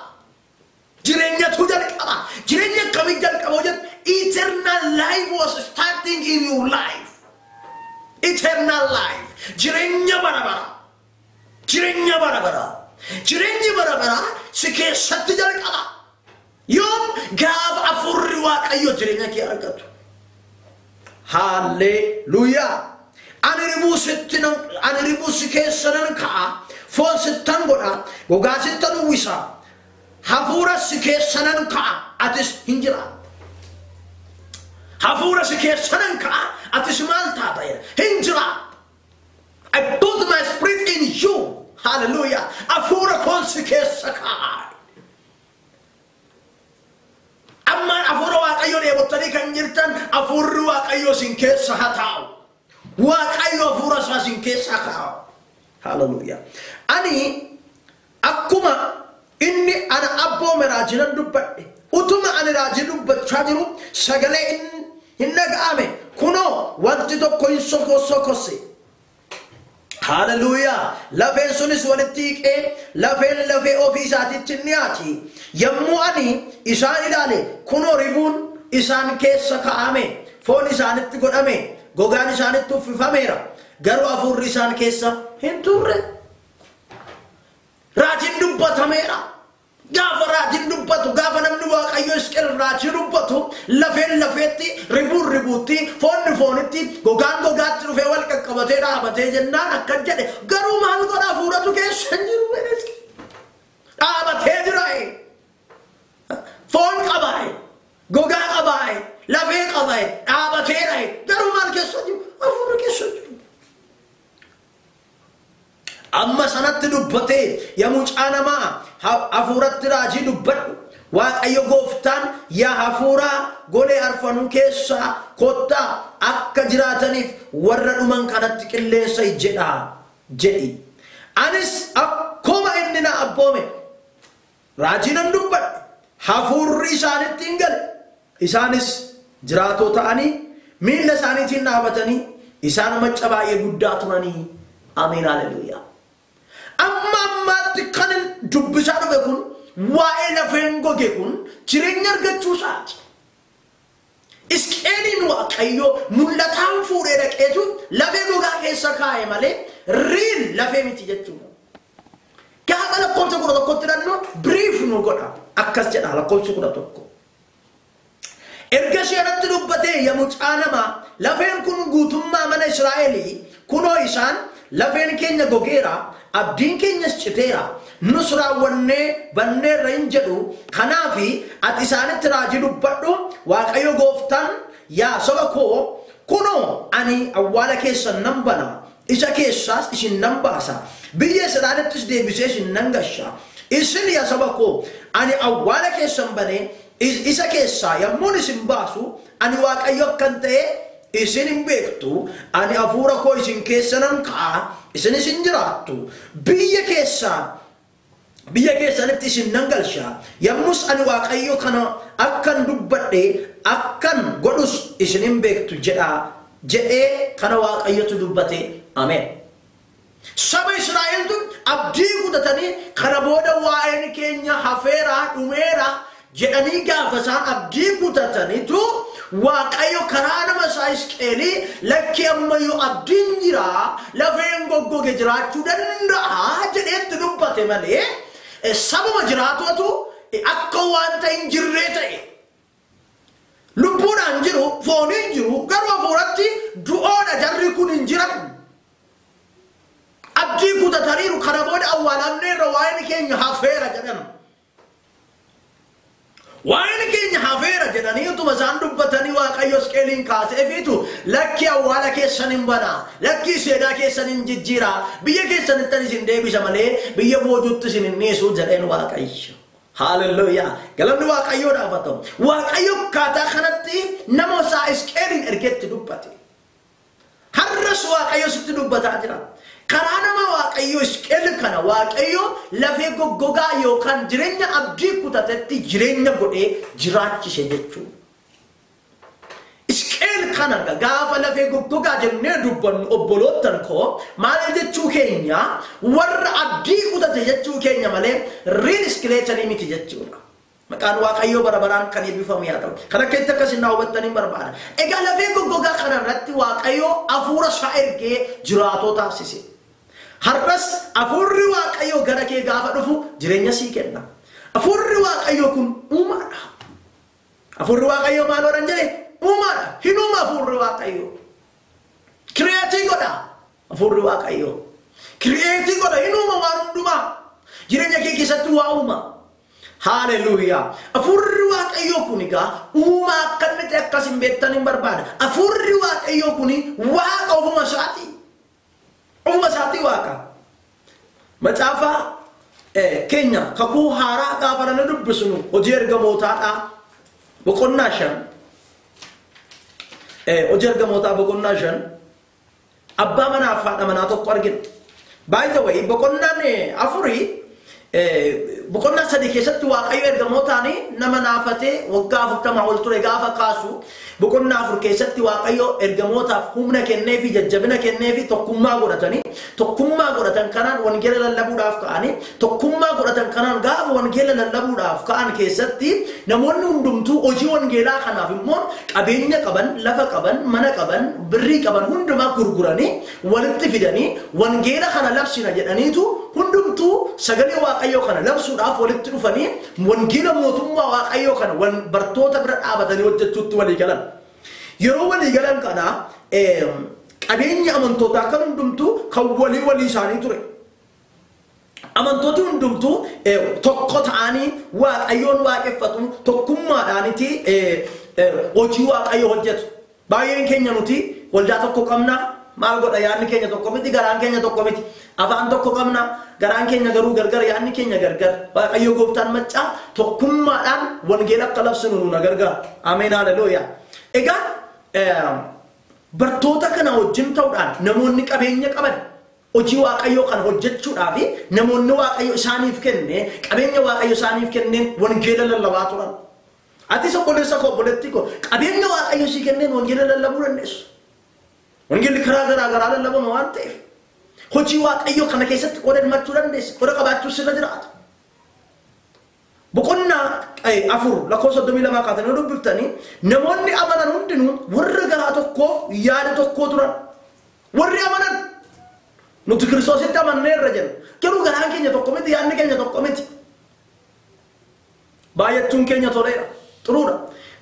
Jireenyatu jalqaba. Jireenya akkamii jalqaba hojjetu? Eternal life was starting in your life. Eternal life. Jireenya bara bara. Jireenya bara bara. Jireenyi bara bara si keessatti jalqaba. Yoom? Gaafa hafuurri Waaqayyoo jireenya kee argatu. Hallelujah. Ani ribuu si keessa nan ka'a. Foon sittan godha. Gogaa sittan uwwisa. Hafuura si keessa nan ka'a. Atis hin jiraatta. Hafuura si keessa nan ka'a. Atis maal taata jedha? Hin jiraatta. I put my spirit in you. Hallelujah. Hafuura koon si keessa ka'a. Ammaan hafuura Waaqayyoo dheebottanii kan jirtan, hafuurri Waaqayyoo sin keessa haa taa'u. Waaqayyo hafuura isaa sin keessa haa kaa'u. Hallelujah. Ani akkuma inni ana abboome raajinan dubbadhe. Utuma ani raajii dubbachaa jiru sagalee hin dhaga'ame. Kunoo wanti tokko hin sokosokose. Hallelujah. Lafeen sunis walitti hiiqee lafeen lafee ofii isaatiitti ni dhiyaati. Yommuu ani isaan ilaale kunoo ribuun isaan keessa kaa'ame, foon isaanitti godhame, gogaan isaanitti uffifameera. Garuu hafuurri isaan keessa hin turre. Raajiin dubbatameera. Gaafa raajiin dubbatu, gaafa namni Waaqayyo Hisqeel raajii dubbatu, lafeen lafeetti, ribuun ribuutti, foonni foonitti, gogaan gogaatti dhufee wal qaqqabatee dhaabatee jennaan akkan jedhe. Garuu maal godha? Hafuuratu keessa hin jiru. Dhaabatee jira. Foon qabaa, gogaa qabaa, lafee qabaa, dhaabateera. Garuu maal keessa jiru? Hafuura keessa jiru. Amma sanatti dubbatee, yaa mucaa namaa, hafuuratti raajii dubbadhu. Waaqayyo gooftaan yaa hafuuraa golee arfanuu keessaa kottaa akka jiraataniif warra dhuman kanatti qilleensa jedha jedhi. Anis akkuma inni na abboome raajii nan dubbadhe. Hafuurri isaanitti hin gale. Isaanis jiraatoo ta'anii miilla isaaniitiin dhaabatanii isaan macca baay'ee guddaa turanii. Ameen, hallelujah. Amma ammaatti kan dubbisaa dhufe kun waa'ee lafeen goge kun jireenya argachuu isaati. Isqeeliin Waaqayyoo mul'ataan fuudhee dhaqeetu lafee gogaa keessa kaa'e malee real lafee miti jechuudha. Gaafa lakkoofsa 11tti dhannu brief nu godha. Akkas jedha lakkoofsi 11. Erga isheenatti dubbatee, yaa mucaa namaa, lafeen kun guutummaa mana Israa'elii. Kunoo isaan lafeen keenya gogeera, abdiin keenyas citeera, nus raawwannee banneerra hin jedhu. Kanaafi ati isaanitti raajii dubbadhu. Waaqayyo gooftaan, yaa saba koo, kunoo ani awwaala keessan nan bana, isa keessaas isin nan baasa, biyya Israa'elittis deebisee isin nan gasha. Isin yaa saba koo, ani awwaala keessan banee isa keessaa yommuun isin baasu, ani Waaqayyo akkan ta'e isin hin beektu. Ani hafuura koo isin keessa nan ka'a, isin isin jiraattu, biyya keessanitti isin nan galcha. Yommus ani Waaqayyo kana akkan dubbadhe, akkan godhus isin hin beektu jedha jedhee. Kana Waaqayyotu dubbate. Ameen. Saba Israa'eltu Abdii kutatanii kana booda waa'een keenya hafeera dhumeera jedhanii gaafa isaan abdii kutataniitu Waaqayyo karaa nama isaa Hisqeelii lakki ammayyuu abdiin jira lafeen goggoge jiraachuu danda'a jedheetti dubbate malee sabuma jiraatutu akka wanta hin jirree ta'e. Lubbuudhaan jiru fooniin jiru garuu hafuuratti du'oodha jarri kun hin jiran. Abdii kutataniiru kana booda awwaalamneerra waa'een keenya hafeera jedhan. Waa'een keenya hafeera jedhanii utuma isaan dubbatanii Waaqayyo Hisqeeliin kaaseefiitu lakki awwaala keessan hin banaa, lakki seenaa keessan hin jijjiiraa, biyya keessanittan isin deebisa malee biyya boojuutti isin hin dhiisu jedheen Waaqayyo. Haaleluyyaa! Galanni Waaqayyoodhaaf haa ta'u. Waaqayyo akkaataa kanatti nama isaa Hisqeeliin ergeetti dubbate. Har'as Waaqayyo sitti dubbataa jira. Karaa nama Waaqayyo Hisqeel kana Waaqayyo lafee goggogaa yookaan jireenya abdii kutatetti jireenya godhee jiraachise jechuudha. Hisqeel kana gaafa lafee goggogaa jennee dubbannu obboloottan koo maal jechuu keenya warra abdii kutate jechuu keenya malee real skeleton miti jechuudha. Maqaan Waaqayyoo bara baraan kan eebbifamu haa ta'u. Kan akka itti akkasin naa hubattanii barbaada. Egaa lafee goggogaa kana irratti Waaqayyo hafuura isaa ergee jiraatoo taasise. Har'as hafuurri Waaqayyoo gara kee gaafa dhufu jireenya sii kenna. Hafuurri Waaqayyoo kun uumaadha. Hafuurri Waaqayyoo maal godhan jedhe? Uumaadha. Hin uuma hafuurri Waaqayyoo. Kireetii godha hafuurri Waaqayyoo. Kireetii godha hin uuma waan hundumaa. Jireenya kee keessatti waa uuma. Haaleluyyaa. Hafuurri Waaqayyoo kun egaa uumaa akka inni ta'e akkas hin beektan hin barbaada. Hafuurri Waaqayyoo kun Waaqa ofuma isaati. Ofuma isaati Waaqa. Macaafa keenya kakuu haaraa gaafa nana dubbisnu hojii ergamootaadha. Boqonnaa 5. Hojii ergamootaa boqonnaa 5 abbaa manaa fi haadha manaa tokko argina. By the way, boqonnaan 4 boqonnaa 3 keessatti Waaqayyo ergamootaan nama naafatee waggaa 40 ol ture gaafa kaasu boqonnaa 4 keessatti Waaqayyo ergamootaaf humna kennee fi jajjabina kennee fi tokkummaa godhatanii tokkummaa godhatan kanaan wangeela lallabuudhaaf ka'anii tokkummaa godhatan kanaan gaafa wangeela lallabuudhaaf ka'an keessatti namoonni hundumtuu hojii wangeelaa kanaaf immoo qabeenya qaban, lafa qaban, mana qaban, birrii qaban hundumaa gurguranii walitti fidanii wangeela kana labsina jedhaniitu hundumtuu sagalee Waaqayyoo kana labsuudhaaf walitti dhufanii wangeela mootummaa Waaqayyoo kana bartoota bira dhaabatanii hojjechuutti walii galan. Yeroo walii galan kana qabeenya amantootaa kan hundumtuu kan walii walii isaanii ture. Amantooti hundumtuu tokko ta'anii Waaqayyoon waaqeffatu tokkummaadhaaniti hojii Waaqayyoo hojjetu. Baay'een keenya nuti waldaa tokko qabna. Maal godha yaadni keenya tokko miti, garaan keenya tokko miti. Afaan tokko qabna, garaan keenya garuu gargar, yaadni keenya gargar. Waaqayyo gooftaan maccaa tokkummaadhaan wangeela akka labsinu nu gargaara. Ameen, haleluuyaa. Egaa bartoota kana wajjin ta'uudhaan namoonni qabeenya qaban hojii Waaqayyoo kana hojjechuudhaaf namoonni Waaqayyo isaaniif kenne qabeenya Waaqayyo isaaniif kenneen wangeela lallabaa turan. Atis obboleessa koo obboleettii koo qabeenya Waaqayyo sii kenneen wangeela lallabuu dandeessu. Wangeelli karaa garaa garaa lallabama waan ta'eef hojii Waaqayyoo kana keessatti qooda hirmaachuu dandeessa, qooda qabaachuu sirra jiraata. Boqonnaa 4 lakkoofsa 32 kaatanii dubbiftanii namoonni amanan hundinuu warra garaa tokkoof yaada tokkoo turan. Warri amanan nuti Kiristoositti amanneerra jenna. Garuu garaan keenya tokko miti, yaadni keenya tokko miti. Baay'achuun keenya toleera, xuruudha.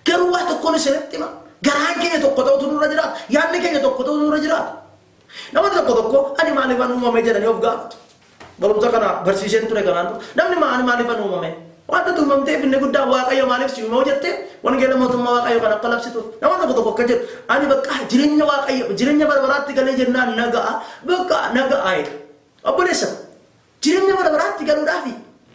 Garuu waa tokkoon isinitti hima. Garaan keenya tokko ta'utu nurra jiraata. Yaadni keenya tokko ta'utu nurra jiraata. Namoonni tokko tokko ani maaliifan uumame jedhanii of gaafatu. Barumsa kana barsiiseen ture kanaan dura. Namni ani maaliifan uumame? Wanta uumamteef inni guddaan Waaqayyo maaliif si uume jettee wangeela mootummaa Waaqayyoo kan akka labsituuf. Namoonni tokko tokko akka jedhu ani bakka jireenya Waaqayyo jireenya bara baraatti galee jennaan naga'a bakka naga'a jedha. Obboleessa jireenya bara baraatti galuudhaafi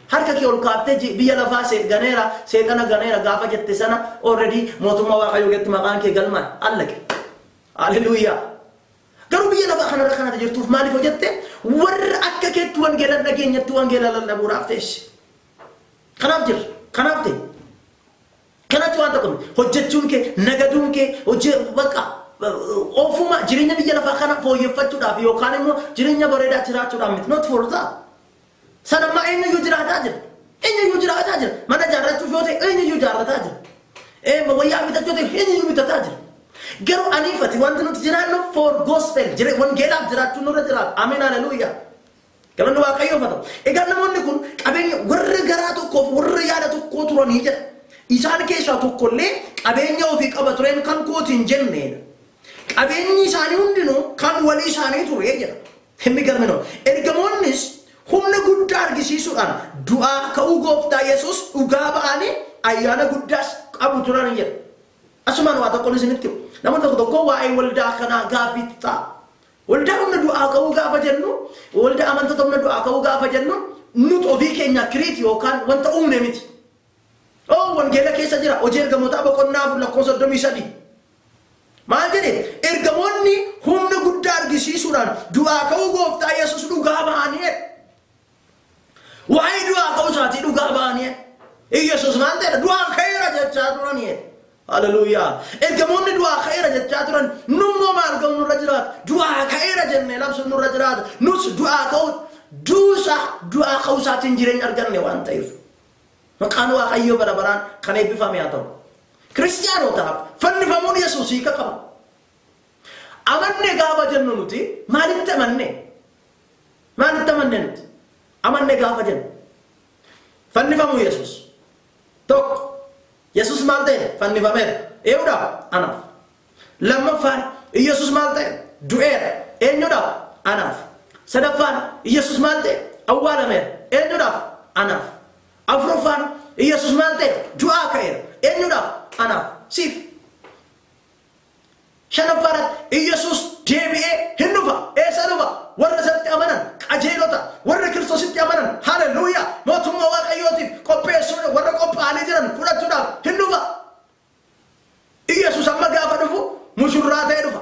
harka kee ol kaaftee biyya lafaa ganeera seexana ganeera gaafa jette sana already mootummaa Waaqayyoo keessatti maqaan kee galmaa'e allaqe. Haleluuyaa. Garuu biyya lafaa kanarra kanatti jirtuuf maaliif hojjette warra akka keetti wangeela dhageenyatti wangeela lallabuudhaaf teesse. Kanaaf jirra. Kanaaf ta'e. Kanaaf waan tokko hojjechuun kee nagaduun kee hojii bakka ofuma jireenya biyya lafaa kana fooyyeffachuudhaaf yookaan immoo jireenya bareedaa jiraachuudhaaf miti. Not for that. Sanammaa eenyuyyuu jiraataa jira. Eenyuyyuu jiraataa jira. Mana ijaarrachuuf yoo ta'e eenyuyyuu ijaarrataa jira. Wayyaa bitachuu yoo ta'e eenyuyyuu bitataa jira. Garuu aniifati wanti nuti jiraannu for gospel wangeelaaf jiraachuun nurra jiraata. Ameen haleluuyaa. Galanni Waaqayyoof haa ta'u. Egaa namoonni kun qabeenya warra garaa tokkoof warra yaada tokkoo turanii jedha. Isaan keessaa tokkollee qabeenya ofii qaba tureen kan kooti hin jenneedha. Qabeenyi isaanii hundinuu kan walii isaanii ture jedha. Himmi galmino. Ergamoonnis humna guddaa argisiisuudhaan du'aa ka'uu gooftaa Yesuus dhugaa ba'anii ayyaana guddaas qabu turan jedha. Asumaan waa tokkoon isinitti himu. Namoonni tokko tokko waa'ee waldaa kanaa gaaffiitu ta'a. Waldaa humna du'aa ka'uu gaafa jennu, waldaa amantoota humna du'aa ka'uu gaafa jennu, nuti ofii keenya kiriiti yookaan wanta uumne miti. Oh, wangeela keessa jira hojii ergamootaa boqonnaa 4 lakkoofsa 33. Maal jedhe? Ergamoonni humna guddaa argisiisuudhaan du'aa ka'uu gooftaa Yesuus dhugaa ba'anii. Waa'ee du'aa ka'uu isaatii dhugaa ba'anii. Yesuus maal ta'edha? Du'aa ka'eera jechaa turanii. Haleluuyaa. Ergamoonni du'aa ka'eera jechaa turan nummoo maal ga'u nurra jiraata? Du'aa ka'eera jennee labsuun nurra jiraata. Nus du'aa ka'uu duusa du'aa ka'uu isaatiin jireenya arganne waan ta'eef. Maqaan Waaqayyoo bara baraan kan eebbifame haa ta'u. Kiristaanotaaf fannifamuun Yesuus hiika qaba. Amanne gaafa jennu nuti maalitti amanne? Maalitti amanne nuti? Amanne gaafa jennu. Fannifamuu Yesuus. Tokko. Yesuus maal ta'e? Fannifameera. Eenyuudhaaf? Anaaf. Lammaffaan Yesuus maal ta'e? Du'eera. Eenyuudhaaf? Anaaf. Sadaffaan Yesuus maal ta'e? Awwaalameera. Eenyuudhaaf? Anaaf. Afuraffaan Yesuus maal ta'e? Du'aa ka'eera. Eenyuudhaaf? Anaaf. Siif. Shanaffaarratti Yesuus deebi'ee hin dhufa. Eessa dhufa? Warra isatti amanan, qajeelota, warra Kiristoositti amanan, haleluuyaa, mootummaa Waaqayyootiif qopheessuun warra qophaa'anii jiran fudhachuudhaaf hin dhufa. Yesuus amma gaafa dhufu mushurraa ta'ee dhufa.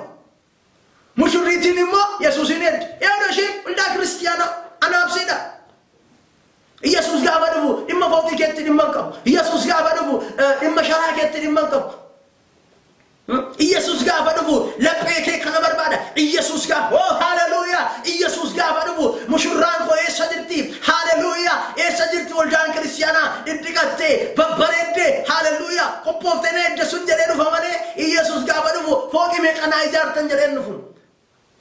Mushurriitiin immoo Yesuusin eddi. Eewwan ishee waldaa kiristiyaanaa anaafsiidha. Yesuus gaafa dhufu dhimma fooqii keetti dhimma hin qabu. Yesuus gaafa dhufu dhimma sharaa keetti dhimma hin qabu. Yesuus gaafa dhufu laphee kee kana barbaada. Yesuus gaafa oh haleluuyaa. Yesuus gaafa dhufu mushurraan koo eessa jirti? Haleluuyaa. Eessa jirti waldaan kiristiyaanaa? Dhidhiqattee babbareeddee haleluuyaa. Qophooftee na edde sun jedhee dhufa malee Yesuus gaafa dhufu fooqii meeqa naa ijaartan jedhee dhufu.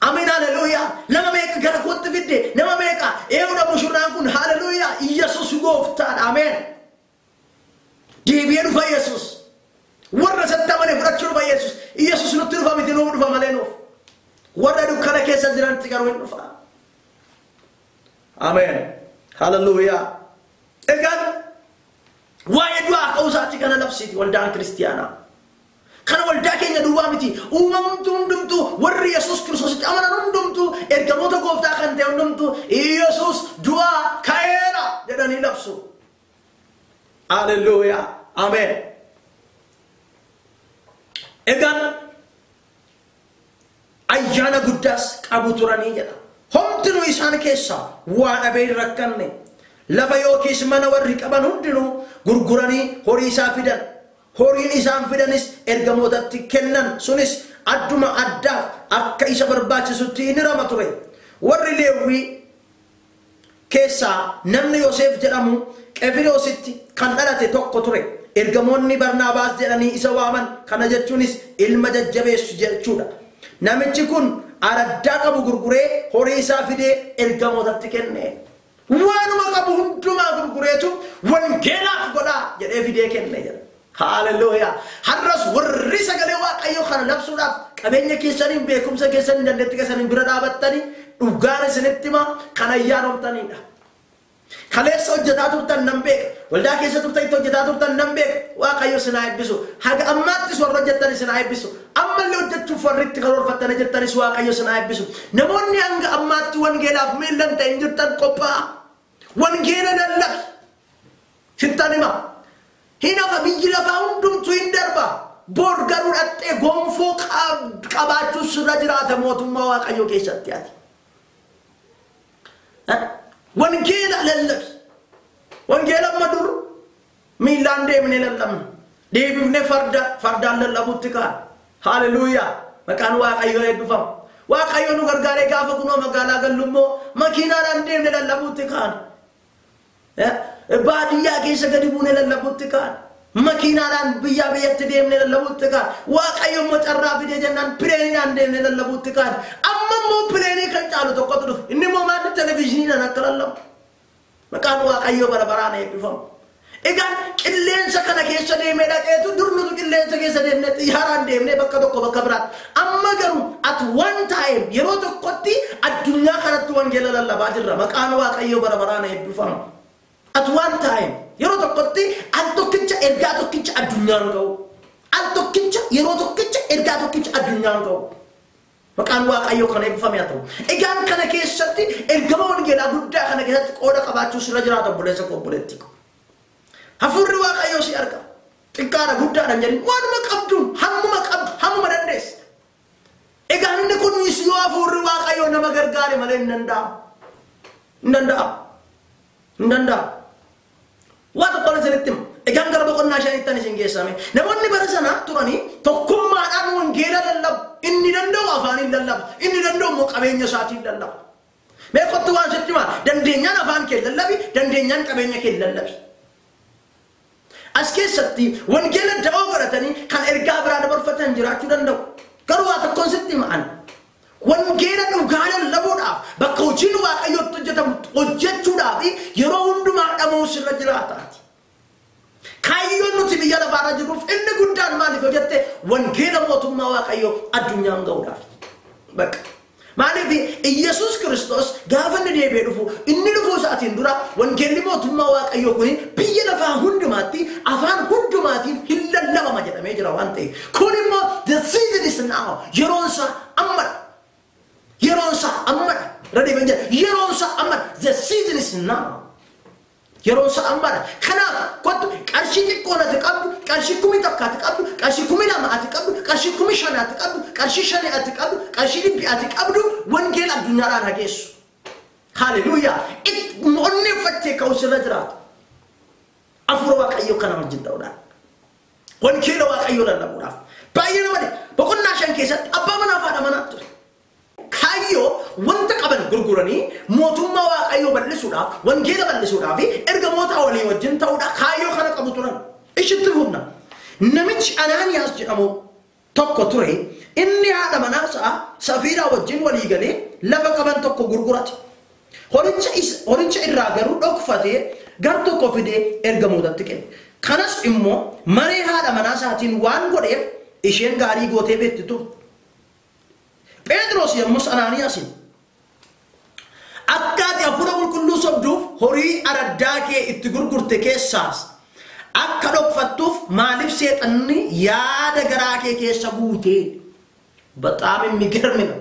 Ameen haleluuyaa. Nama meeqa gara kootti fidde? Nama meeqa? Eewudha mushurraan kun haleluuyaa. Yesuus gooftaadha. Ameen. Deebi'ee dhufa Yesuus. Warra isatti amane fudhachuu dhufa Yesuus. Yesuus nutti dhufa miti nuuf dhufa malee nuuf. Warra dukkana keessa jiranitti garuu hin dhufa. Ameen. Haleluuyaa. Egaan waa'ee du'aa ka'uu isaatii kana labsiiti waldaan kiristiyaanaa. Kana waldaa keenya duwwaa miti. Uumamtu hundumtuu warri Yesuus Kiristoositti amanan hundumtuu ergamoota gooftaa kan ta'e hundumtuu Yesuus du'aa ka'eera jedhanii labsu. Haleluuyaa. Ameen. Egaan ayyaana guddaas qabu turanii jedha. Homtinuu isaan keessaa waa dhabee hin rakkanne. Lafa yookiis mana warri qaban hundinuu gurguranii horii isaa fidan. Horiin isaan fidanis ergamootatti kennan. Sunis adduma addaaf akka isa barbaachisutti ni rama ture. Warri Leewwii keessaa namni Yoseef jedhamu Qefiroositti kan dhalate tokko ture. Ergamoonni Barnaabaas jedhanii isa waaman. Kana jechuunis ilma jajjabeessu jechuudha. Namichi kun araddaa qabu gurguree horii isaa fidee ergamootatti kenne. Waanuma qabu hundumaa gurgureetu wangeelaaf godhaa jedhee fidee kenne jedha. Haleluuyaa. Har'as warri sagalee Waaqayyoo kana labsuudhaaf qabeenya keessaniin, beekumsa keessaniin, dandeettii keessaniin bira dhaabattanii dhugaan isinitti himaa kan ayyaanoftanidha. Kaleessa hojjetaa turtan nan beeka. Waldaa keessa turtanitti hojjetaa turtan nan beeka. Waaqayyo isin haa eebbisu. Haga ammaattis warra hojjettan isin haa eebbisu. Ammallee hojjechuuf warri itti karoorfattanii jirtanis Waaqayyo isin haa eebbisu. Namoonni hanga ammaatti wangeelaaf miilla hin ta'in jirtan qophaa'a. Wangeela lallabi. Sittan hima. Hin hafa biyyi lafaa hundumtuu hin darba. Bor garuu dhattee gonfoo qabaachuu sirra jiraata mootummaa Waaqayyoo keessatti ati. Wangeela lallabi. Wangeela amma dur miillaan deemnee lallabna. Deebifnee fardaan lallabuutti kaana. Haleluuyaa. Maqaan Waaqayyoo eebbifamu. Waaqayyo nu gargaaree gaafa kunoo magaalaa gallu immoo makiinaadhaan deemnee lallabuutti kaana. Baadiyyaa keessa gadi buunee lallabuutti kaane. Makiinaadhaan biyyaa biyyatti deemnee lallabuutti kaane. Waaqayyo immoo carraa fidee jennaan pileeniidhaan deemnee lallabuutti kaane. Amma immoo pileenii kan caalu tokkotu dhufe. Inni immoo maal televizyiiniidhaan akka lallabu. Maqaan Waaqayyoo bara baraan eebbifamu. Egaan qilleensa kana keessa deemee dhaqeetu dur nutu qilleensa keessa deemnee xiyyaaraan deemnee bakka tokko bakka biraatti. Amma garuu at one time yeroo tokkotti addunyaa kanatti wangeela lallabaa jirra. Maqaan Waaqayyoo bara baraan eebbifamu. At one time yeroo tokkotti al tokkicha ergaa tokkicha addunyaan ga'u. Al tokkicha yeroo tokkicha ergaa tokkicha addunyaan ga'u. Maqaan Waaqayyoo kan eebbifame haa ta'u. Egaan kana keessatti ergama wangeelaa guddaa kana keessatti qooda qabaachuu sirra jiraata obboleessa koo obboleettii koo. Hafuurri Waaqayyoo si arga. Xiqqaadha guddaadha hin jedhin waanuma qabduun hammuma qabdu hammuma dandeessa. Egaa inni kunis yoo hafuurri Waaqayyoo nama gargaare malee hin danda'amu. Hin danda'amu. Hin danda'amu. Waa tokko isinitti hima. Egaan gara boqonnaa 5tti isin geessame. Namoonni bara sana turanii tokkummaadhaan wangeela lallabu. Inni danda'u afaaniin lallaba. Inni danda'u immoo qabeenya isaatiin lallaba. Mee kottu waan sitti hima. Dandeenyaan afaan kee lallabi, dandeenyaan qabeenya kee lallabi. As keessatti wangeela da'oo godhatanii kan ergaa biraa dabarfatan jiraachuu danda'u. Garuu waa tokkoon sitti hima ani. Wangeela dhugaa lallabuudhaaf bakka hojiin Waaqayyootti hojjetamu hojjechuudhaaf yeroo hundumaa dhama'uu sirra jiraataati. Kaayyoon nuti biyya lafaarra jirruuf inni guddaan maaliif hojjette wangeela mootummaa Waaqayyoo addunyaan ga'uudhaaf. Bakka. Maaliif Iyyasuus Kiristoos gaafa inni deebi'ee dhufu inni dhufuu isaatiin dura wangeelli mootummaa Waaqayyoo kun biyya lafaa hundumaatti afaan hundumaatiin hin lallabama jedhamee jira waan ta'eef. Kun immoo the season is now. Yeroon isaa ammadha. Yeroon isaa ammadha. Irra deebi'een jedha. Yeroon isaa ammadha. The season is now. Yeroon isaa ammadha. Kanaaf kottu qarshii xiqqoon ati qabdu, qarshii 1000 ati qabdu, qarshii 2000 ati qabdu, qarshii 5000 ati qabdu, qarshii 5 ati qabdu, qarshii 100 ati qabdu wangeela addunyaadhaan hageessu. Haleluuyaa. Onneeffattee ka'u sirra jiraatu. Hafuura Waaqayyoo kana wajjin ta'uudhaan. Wangeela Waaqayyoo lallabuudhaaf. Baay'ee nama dhiba. Boqonnaa 5 keessatti abbaa manaa fi haadha manaa ture. Kaayyoo wanta qaban gurguranii mootummaa Waaqayyoo bal'isuudhaaf, wangeela bal'isuudhaaf ergamoota walii wajjin ta'uudhaaf kaayyoo kana qabu turan. Ishitti fufna. Namichi Anaaniyaas jedhamu tokko ture. Inni haadha manaa isaa Safiiraa wajjin walii galee lafa qaban tokko gurgurate. Horicha irraa garuu dhokfatee gar tokko fidee ergamootatti kenne. Kanas immoo maree haadha manaa isaatiin waan godheef isheen gaarii gootee beekti turte. Phexros yommus Anaaniyaasiin akka ati hafuura qulqulluu sobduuf horii araddaa kee itti gurgurte keessaas akka dhokfattuuf maaliif seexanni yaada garaa kee keessa guute? በጣም የሚገርም ነው።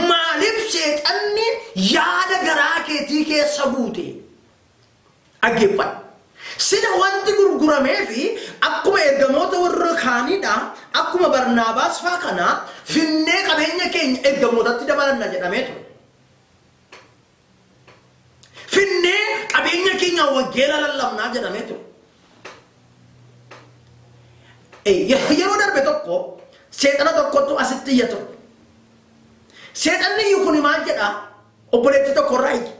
Maaliif seexanni yaada garaa keetii keessa guute? Dhaggeeffadhu. Sila wanti gurguramee fi akkuma ergamoota warra kaaniidha, akkuma Barnaabaas faa kanaa finnee qabeenya keenya ergamootatti dabalanna jedhamee ture. Finnee qabeenya keenya wangeela lallabnaa jedhamee ture. Yeroo darbe tokko seexana tokkotu asitti iyya ture. Seexanni iyyuu kun maal jedhaa? Obboleettii tokko irraa iyya.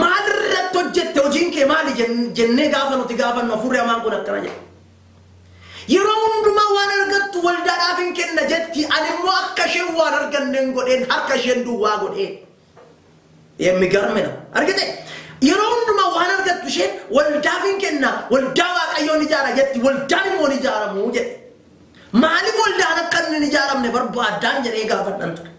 Maal irratti hojjette hojiin kee maali jennee gaafa nuti gaafannu hafuurri hamaan kun akkana jedha. Yeroo hundumaa waan argattu waldaadhaaf hin kenna jetti ani immoo akka isheen waan arganne hin godheen harka isheen duwwaa godheen. የሚገርም ነው። Argite yeroo hundumaa waan argattu isheen waldaaf hin kenna waldaa Waaqayyoon ijaara jetti waldaan immoo hin ijaaramu jedhe. Maaliif waldaan akka inni hin ijaaramne barbaaddaan jedhee gaafadhan ture.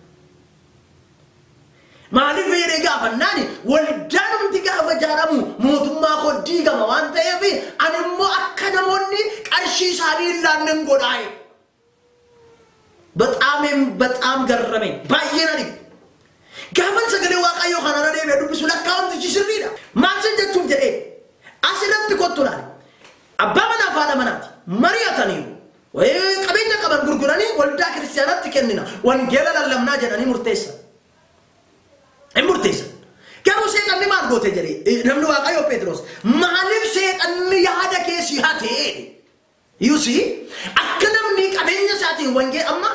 Maaliif jedhee gaafannaani waldaan hundi gaafa ijaaramu mootummaa koo diigama waan ta'eef ani immoo akka namoonni qarshii isaanii hin laanne hin godhaaye. በጣም በጣም ገረመኝ። ባየና dhibe. Gaafan sagalee Waaqayyoo kana irra deebi'ee dubbisu lakkaa'umtichi sirriidha. Maal sin jechuuf jedhee asirratti kottu laale. Abbaa manaa fi haadha manaati mari'ataniiru. Qabeenya qaban gurguranii waldaa kiristaanaatti kennina. Wangeela lallabnaa jedhanii murteessan. Hin murteessan. Garuu seexanni maal goote jedhee namni Waaqayyoo Phexros maaliif seexanni yaada kee si hatee? You see akka namni qabeenya isaatiin wangeela amma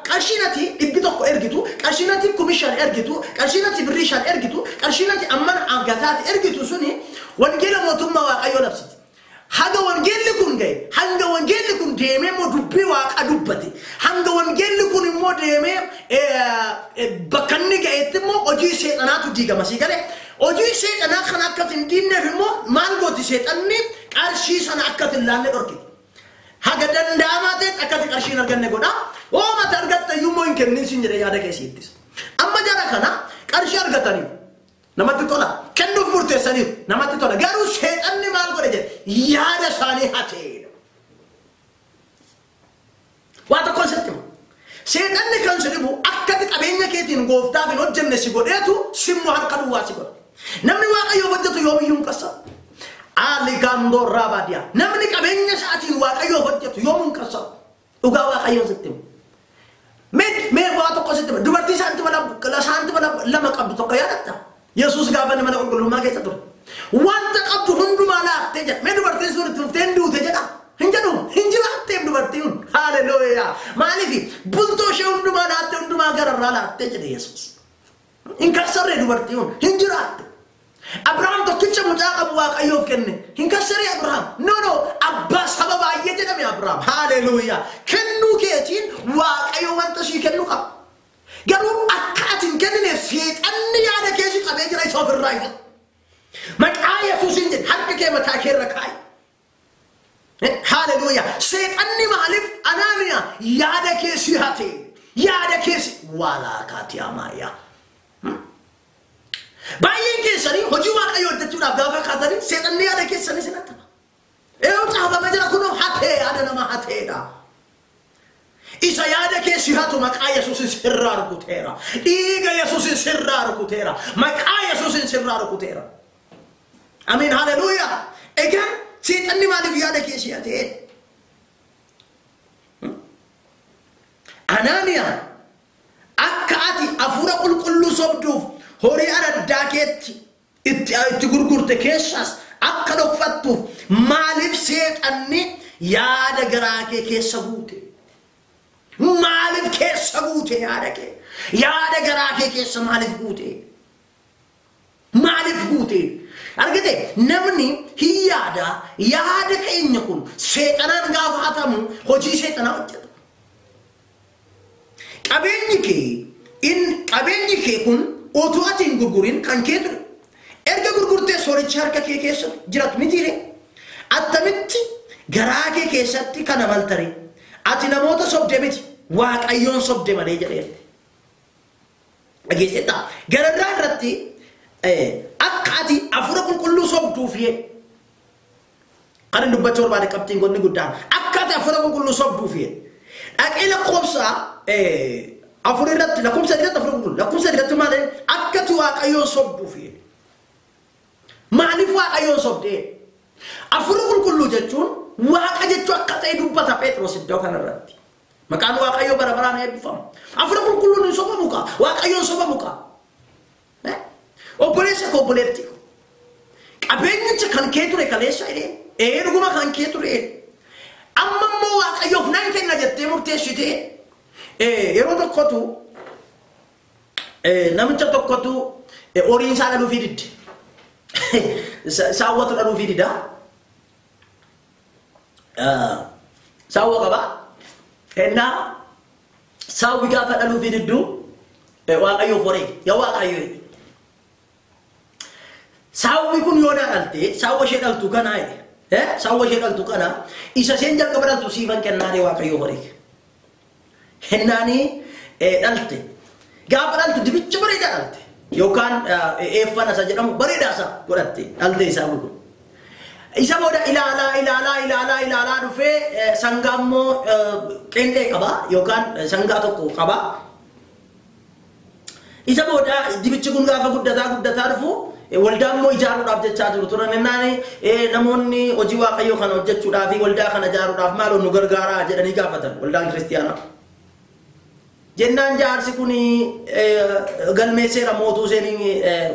Qarshiin ati 100 ergitu, qarshiin ati 5,000 ergitu, qarshiin ati birrii 5 ergitu, qarshiin ati ammana argataati ergitu suni wangeela mootummaa Waaqayyoo labsiti. Haga wangeelli kun ga'e, hanga wangeelli kun deemee immoo dubbii Waaqa dubbate, hanga wangeelli kun immoo deemee bakka inni ga'etti immoo hojii seexanaatu diigama sii galee. Hojii seexanaa kana akka hin diinneef immoo maal gooti seexanni qarshii sana akka hin laanne dhorkite. Haga danda'amaa ta'e akkati qarshii hin arganne godha. Oomata argatta iyyuu immoo hin kennin siin jedhee yaada keessi ittisa. Amma jara kana qarshii argataniiru. Namatti tola. Kennuuf murteessaniiru. Namatti tola. Garuu seexanni maal godhe jedhe yaada isaanii hatee. Waa tokkoon sitti hima. Seexanni kan si dhibu akkati qabeenya keetiin gooftaaf hin hojjenne si godheetu simmoo harka duwwaa si godha. Namni Waaqayyoof hojjetu yoomiyyuu hin qassabu. Aligandoo Rabadia. Namni qabeenya isaatiin Waaqayyoof hojjetu yoomuu hin qassabu. Dhugaa Waaqayyoon sitti hima. Mee waa tokko sitti hima. Dubartii saantima lama qabdu tokko yaadatta? Yesuus gaafa inni mana qulqullummaa keessa ture. Wanta qabdu hundumaa laattee jedha. Mee dubartiin sun itti dhuftee hin duute jedha. Hin jedhu. Hin jiraatteef dubartiin kun. Haleluuyaa. Maaliif bultoo ishee hundumaa laattee hundumaa gararraa laattee jedhe Yesuus. Hin kassarree dubartiin kun. Hin jiraatte. Abrahaam tokkicha mucaa qabu Waaqayyoof kenne. Hin kassaree Abrahaam. No no. Abbaa saba baay'ee jedhame Abrahaam. Haleluuyaa. Kennuu keetiin Waaqayyo wanta ishii kennu qaba. Garuu akka ati hin kennineef seexanni yaada kee si qabee jira isa ofirraa ifata. Maqaa Yesuusiin jedhe harka kee mataa kee irra kaa'i. Haleluuyaa. Seexanni maaliif Anaaniyaa yaada kee si hate? Yaada kee si walaakaati amaayaa. Baay'een keessanii hojii Waaqayyoo hojjechuudhaaf gaafa kaatanii seexanni yaada keessanii si hattama. Yeroo caafamee jira kunoo hatee yaada nama hateedha. Isa yaada kee si hatu maqaa Yesuusin sirraa rukuteera. Dhiiga Yesuusin sirraa rukuteera. Maqaa Yesuusin sirraa rukuteera. Amiin haleluuyaa. Egaa seexanni maaliif yaada kee si hatee? Anaaniyaa akka ati hafuura qulqulluu sobduuf horii araddaa keetti itti gurgurte keessaas akka dhokfattuuf maaliif seexanni yaada garaa kee keessa guute? Maaliif keessa guute yaada kee? Yaada garaa kee keessa maaliif guute? Maaliif guute? Argite namni hin yaada yaada keenya kun seexanaan gaafa hatamu hojii seexanaa hojjeta. Qabeenyi kee kun utuu ati hin gurgurin kan kee ture. Erga gurgurtee soorichi harka kee keessa jiraatu mitiire. Attamitti garaa kee keessatti kana maltare. Ati namoota sobde miti Waaqayyoon sobde malee jedhee. Dhageessettaa gararraa irratti akka ati hafuura qulqulluu sobduuf kan dubbachuu barbaade qabxiin gonni guddaan akka ati hafuura qulqulluu sobduuf dhaqee lakkoofsa afur irratti lakkoofsa irratti hafuura qulqulluu lakkoofsa irratti maal akka ati Waaqayyoon sobduuf maaliif Waaqayyoon sobdee? Hafuura qulqulluu jechuun Waaqa jechuu akka ta'e dubbata Phexros iddoo kanarratti. Maqaan Waaqayyoo bara baraan eebbifamu. Hafuura qulqulluun hin sobamu kaa. Waaqayyoon sobamu kaa. Obboleessa koo obboleettii koo. Qabeenyicha kan kee ture kaleessa jedhee. Ee dhuguma kan kee ture. Amma immoo Waaqayyoof nan kenna jettee murteessitee. Yeroo tokkotu namicha tokkotu horiin isaa dhaluufii didde. Saawwatu dhaluufii dida. Saawwa qaba. Ennaa saawwi gaafa dhaluufii diddu Waaqayyoof wareege. Yaa Waaqayyo saawwi kun yoo naa dhalte saawwa ishee dhaltu kanaa jedhe. Saawwa ishee dhaltu kana isa isheen jalqaba dhaltu siifan kennaa jedhe Waaqayyoof wareege. Hennaanii dhalte. Gaafa dhaltu dibicha bareedaa dhalte. Yookaan eeffana isa jedhamu bareedaa isaa godhatte dhalte isaa kun. Isa booda ilaalaa ilaalaa ilaalaa ilaalaa dhufee sangaa immoo qeenxee qaba yookaan sangaa tokko qaba. Isa booda dibichi kun gaafa guddataa guddataa dhufu waldaa immoo ijaaruudhaaf jechaa jiru turan. Ennaani namoonni hojii Waaqayyoo kana hojjechuudhaaf waldaa kana ijaaruudhaaf maaloo nu gargaaraa jedhanii gaafatan waldaan kiristiyaanaa. Jennaan jaarsi kun galmeesseera mootuu isheen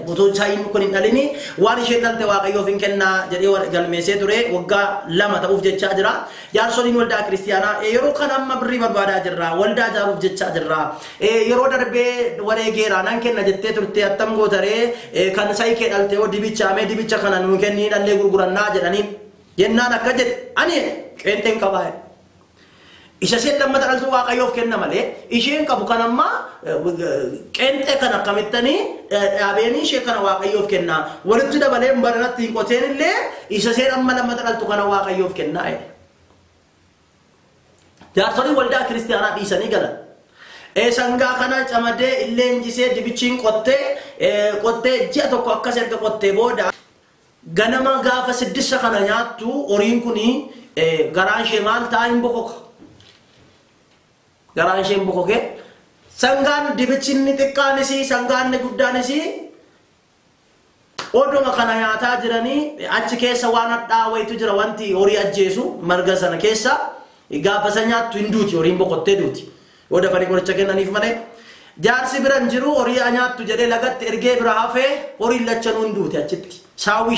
utuu isaayin kun hin dhalini waan isheen dhalte Waaqayyoof hin kennaa jedhee galmeessee ture waggaa 2 ta'uuf jechaa jira. Jaarsoliin waldaa kiristiyaanaa yeroo kana amma birrii barbaadaa jirra, waldaa ijaaruuf jechaa jirra. Yeroo darbee wareegeera nan kenna jettee turte attam gootaree kan sa'i kee dhalte yoo dibichaamee dibicha kana nuun kennii dhallee gurgurannaa jedhanii. Jennaan akka jedhe ani qeenxeen qabaa. Isa isheen lammata dhaltuu Waaqayyoof kenna malee isheen qabu kan amma qeenxee kana akkamittanii dhaabeenii ishee kana Waaqayyoof kenna. Walitti dabalee baranatti hin qoteen illee isa isheen amma lammata dhaltu kana Waaqayyoof kennaa jedhe. Jaarsoliin waldaa kiristiyaanaa dhiisanii galan. Sangaa kana camadee illee injisee dibichiin qottee ji'a tokko akkas erga qottee booda ganama gaafa 6 kana nyaattu horiin kuni garaan ishee maal ta'a hin bokoka. Garaan isheen bokoke sangaan dibichinni xiqqaanis sangaan guddaanis oduma kana nyaataa jiranii achi keessa waan hadhaa wayitu jira wanti horii ajjeesu marga sana keessa gaafa isa nyaattu hin duuti horiin bokottee duuti. Yoo dafanii qoricha kennaniif malee jaarsi bira hin jiru horii nyaattu jedhee lagatti ergee bira hafee horiin lachanuu hin duuti achitti. Saawwi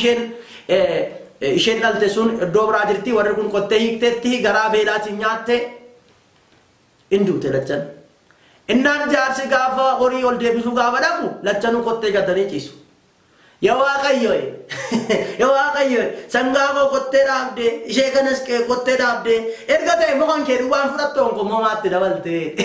isheen dhalte sun iddoo biraa jirti warri kun qottee hiikteetti garaa beelaatiin nyaatte hin duute lachan. Innaan jaarsi gaafa horii ol deebisuu gaafa dhaqu lachanuu qottee gatanii ciisu. Yaa Waaqayyo, yaa Waaqayyo, sangaa koo qottee dhaabdee, ishee kanas qottee dhaabdee, erga ta'e mukaan kee duwwaan fudhattu onkoo moomaatti dabaltee.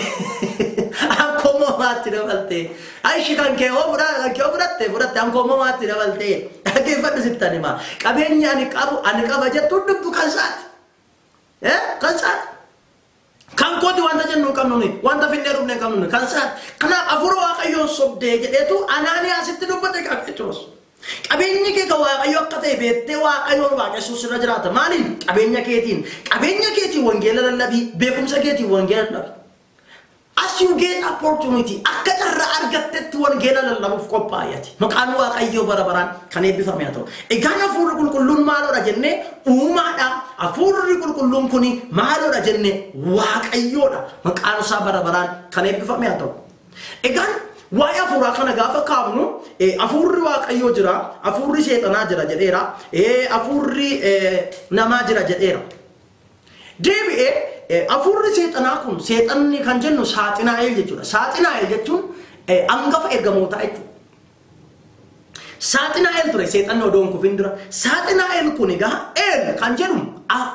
Ankoo moomaatti dabaltee. Ayishi kan kee hoo fudhatte fudhatte ankoo moomaatti dabaltee. Dhaggeeffadhu sittan himaa. Qabeenya ani qabu ani qaba jettu hundumtu kan isaati. Kan isaati. Kan kooti wanta jennu hin qabnu nuyi, wanta finnee dhufne hin qabnu nuyi, kan isaati. Kanaaf hafuura Waaqayyoon sobdee jedheetu Anaaniyaasitti dubbate qaba Phexros. Qabeenyi kee kan Waaqayyo akka ta'e beektee Waaqayyoon waaqessuu sirra jiraata. Maaliin? Qabeenya keetiin. Qabeenya keetiin wangeela lallabii, beekumsa keetiin wangeela lallabii. As you get opportunity, akka carraa argattetti wangeela lallabuuf qophaa'ati. Maqaan Waaqayyoo bara baraan kan eebbifame haa ta'u. Egaan hafuurri qulqulluun maaloodha jennee uumaadha. Hafuurri qulqulluun kuni maaloodha jennee Waaqayyoodha. Maqaan isaa bara baraan kan eebbifame haa ta'u. Egaan waa'ee hafuuraa kana gaafa kaafnu hafuurri Waaqayyoo jira, hafuurri seexanaa jira jedheera, hafuurri namaa jira jedheera. Deebi'ee hafuurri seexanaa kun seexanni kan jennu saaxinaa'el jechuudha. Saaxinaa'el jechuun hangafa ergamootaa jechuudha. Saaxinaa'el ture seexanni odoo hin kufin dura. Saaxinaa'el kun egaa El kan jedhu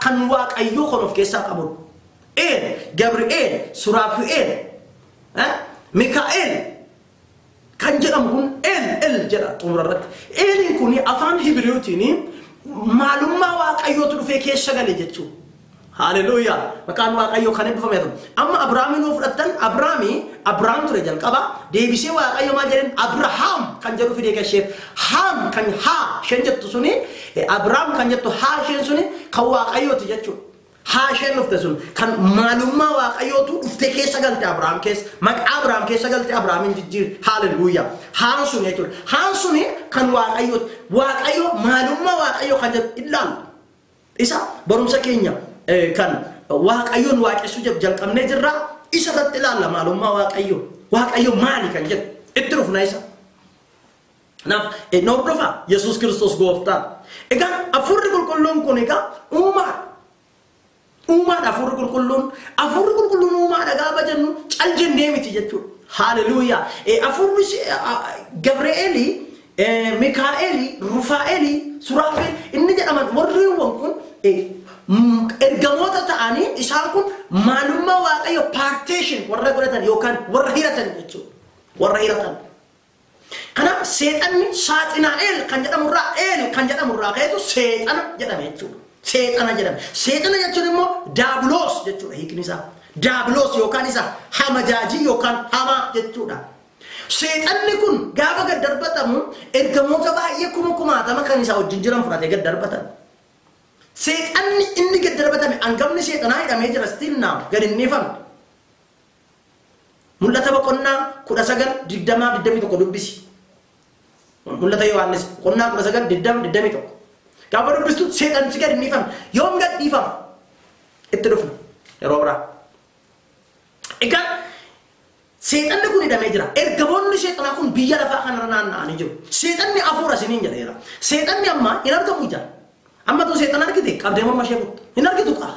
kan Waaqayyoo kan of keessaa qabudha. El, Gabri'eel, Suraafi'eel, Mikaa'el kan jedhamu kun El El jedha xumura irratti. Eliin kun afaan Hibiriitiin maalummaa Waaqayyootu dhufee keessa gale jechuudha. Hallelujah. Maqaan Waaqayyoo kan eebbifame haa ta'u. Amma Abrahaamiin yoo fudhattan Abrahaam ture jalqaba deebisee Waaqayyo maal jedheen Abrahaam kan jedhu fidee gasheef. Haam kan haa isheen jettu suni Abrahaam kan jettu haa isheen suni kan Waaqayyooti jechuudha. Haa isheen dhufte sun kan maalummaa Waaqayyootu dhuftee keessa galte Abrahaam keessa maqaa Abrahaam keessa galte Abrahaamin jijjiir. Hallelujah. Haan sun jechuudha. Haan suni kan Waaqayyooti. Waaqayyo maalummaa Waaqayyoo kan jedhu ilaalu. Isa barumsa keenya kan Waaqayyoon waaqessuu jalqabnee jirra isa irratti ilaalla maalummaa Waaqayyoo. Waaqayyo maali kan jedhu itti dhufna isa. Kanaaf nu hordofa Yesuus Kiristoos gooftaa. Egaa hafuurri qulqulluun kun egaa uumaadha. Uumaadha hafuurri qulqulluun. Hafuurri qulqulluun uumaadha gaafa jennu cal jennee miti jechuudha. Hallelujah. Hafuurri Gabri'eelii, Mikaa'elii, Rufaa'elii, Suraafeel inni jedhaman warreewwan kun ergamoota ta'anii isaan kun maalummaa Waaqayyo partition warra godhatan yookaan warra hiratan jechuudha. Warra hiratan. Kanaaf seexanni saaxinaa'el kan jedhamurraa El kan jedhamurraa ka'etu seexana jedhame jechuudha. Seexana jedhame. Seexana jechuun immoo daabiloos jechuudha hiikni isaa. Daabiloos yookaan isa hamajaajii yookaan hamaa jechuudha. Seexanni kun gaafa gad darbatamu ergamoota baay'ee 10,000 kan isaa wajjin jiran fudhatee gad darbatan. Seexanni inni gad darbatame hangafni seexanaa hidhamee jira still now gad hin dhiifamne. Mul'ata boqonnaa 19 20 21 dubbisi. Mul'ata Yohaannis boqonnaa 19 20 21. Gaafa dubbistu seexannichi gad hin dhiifamne. Yoom gad dhiifama? Itti dhufna yeroo biraa. Egaa Seexanni kun hidhamee jira. Ergamoonni seexanaa kun biyya lafaa kanarra naanna'anii jiru. Seexanni hafuura isiniin jedheera. Seexanni amma hin argamu ijaan. Amma tu seexana argite qabdee morma ishee kuttu. Hin argitu qaa.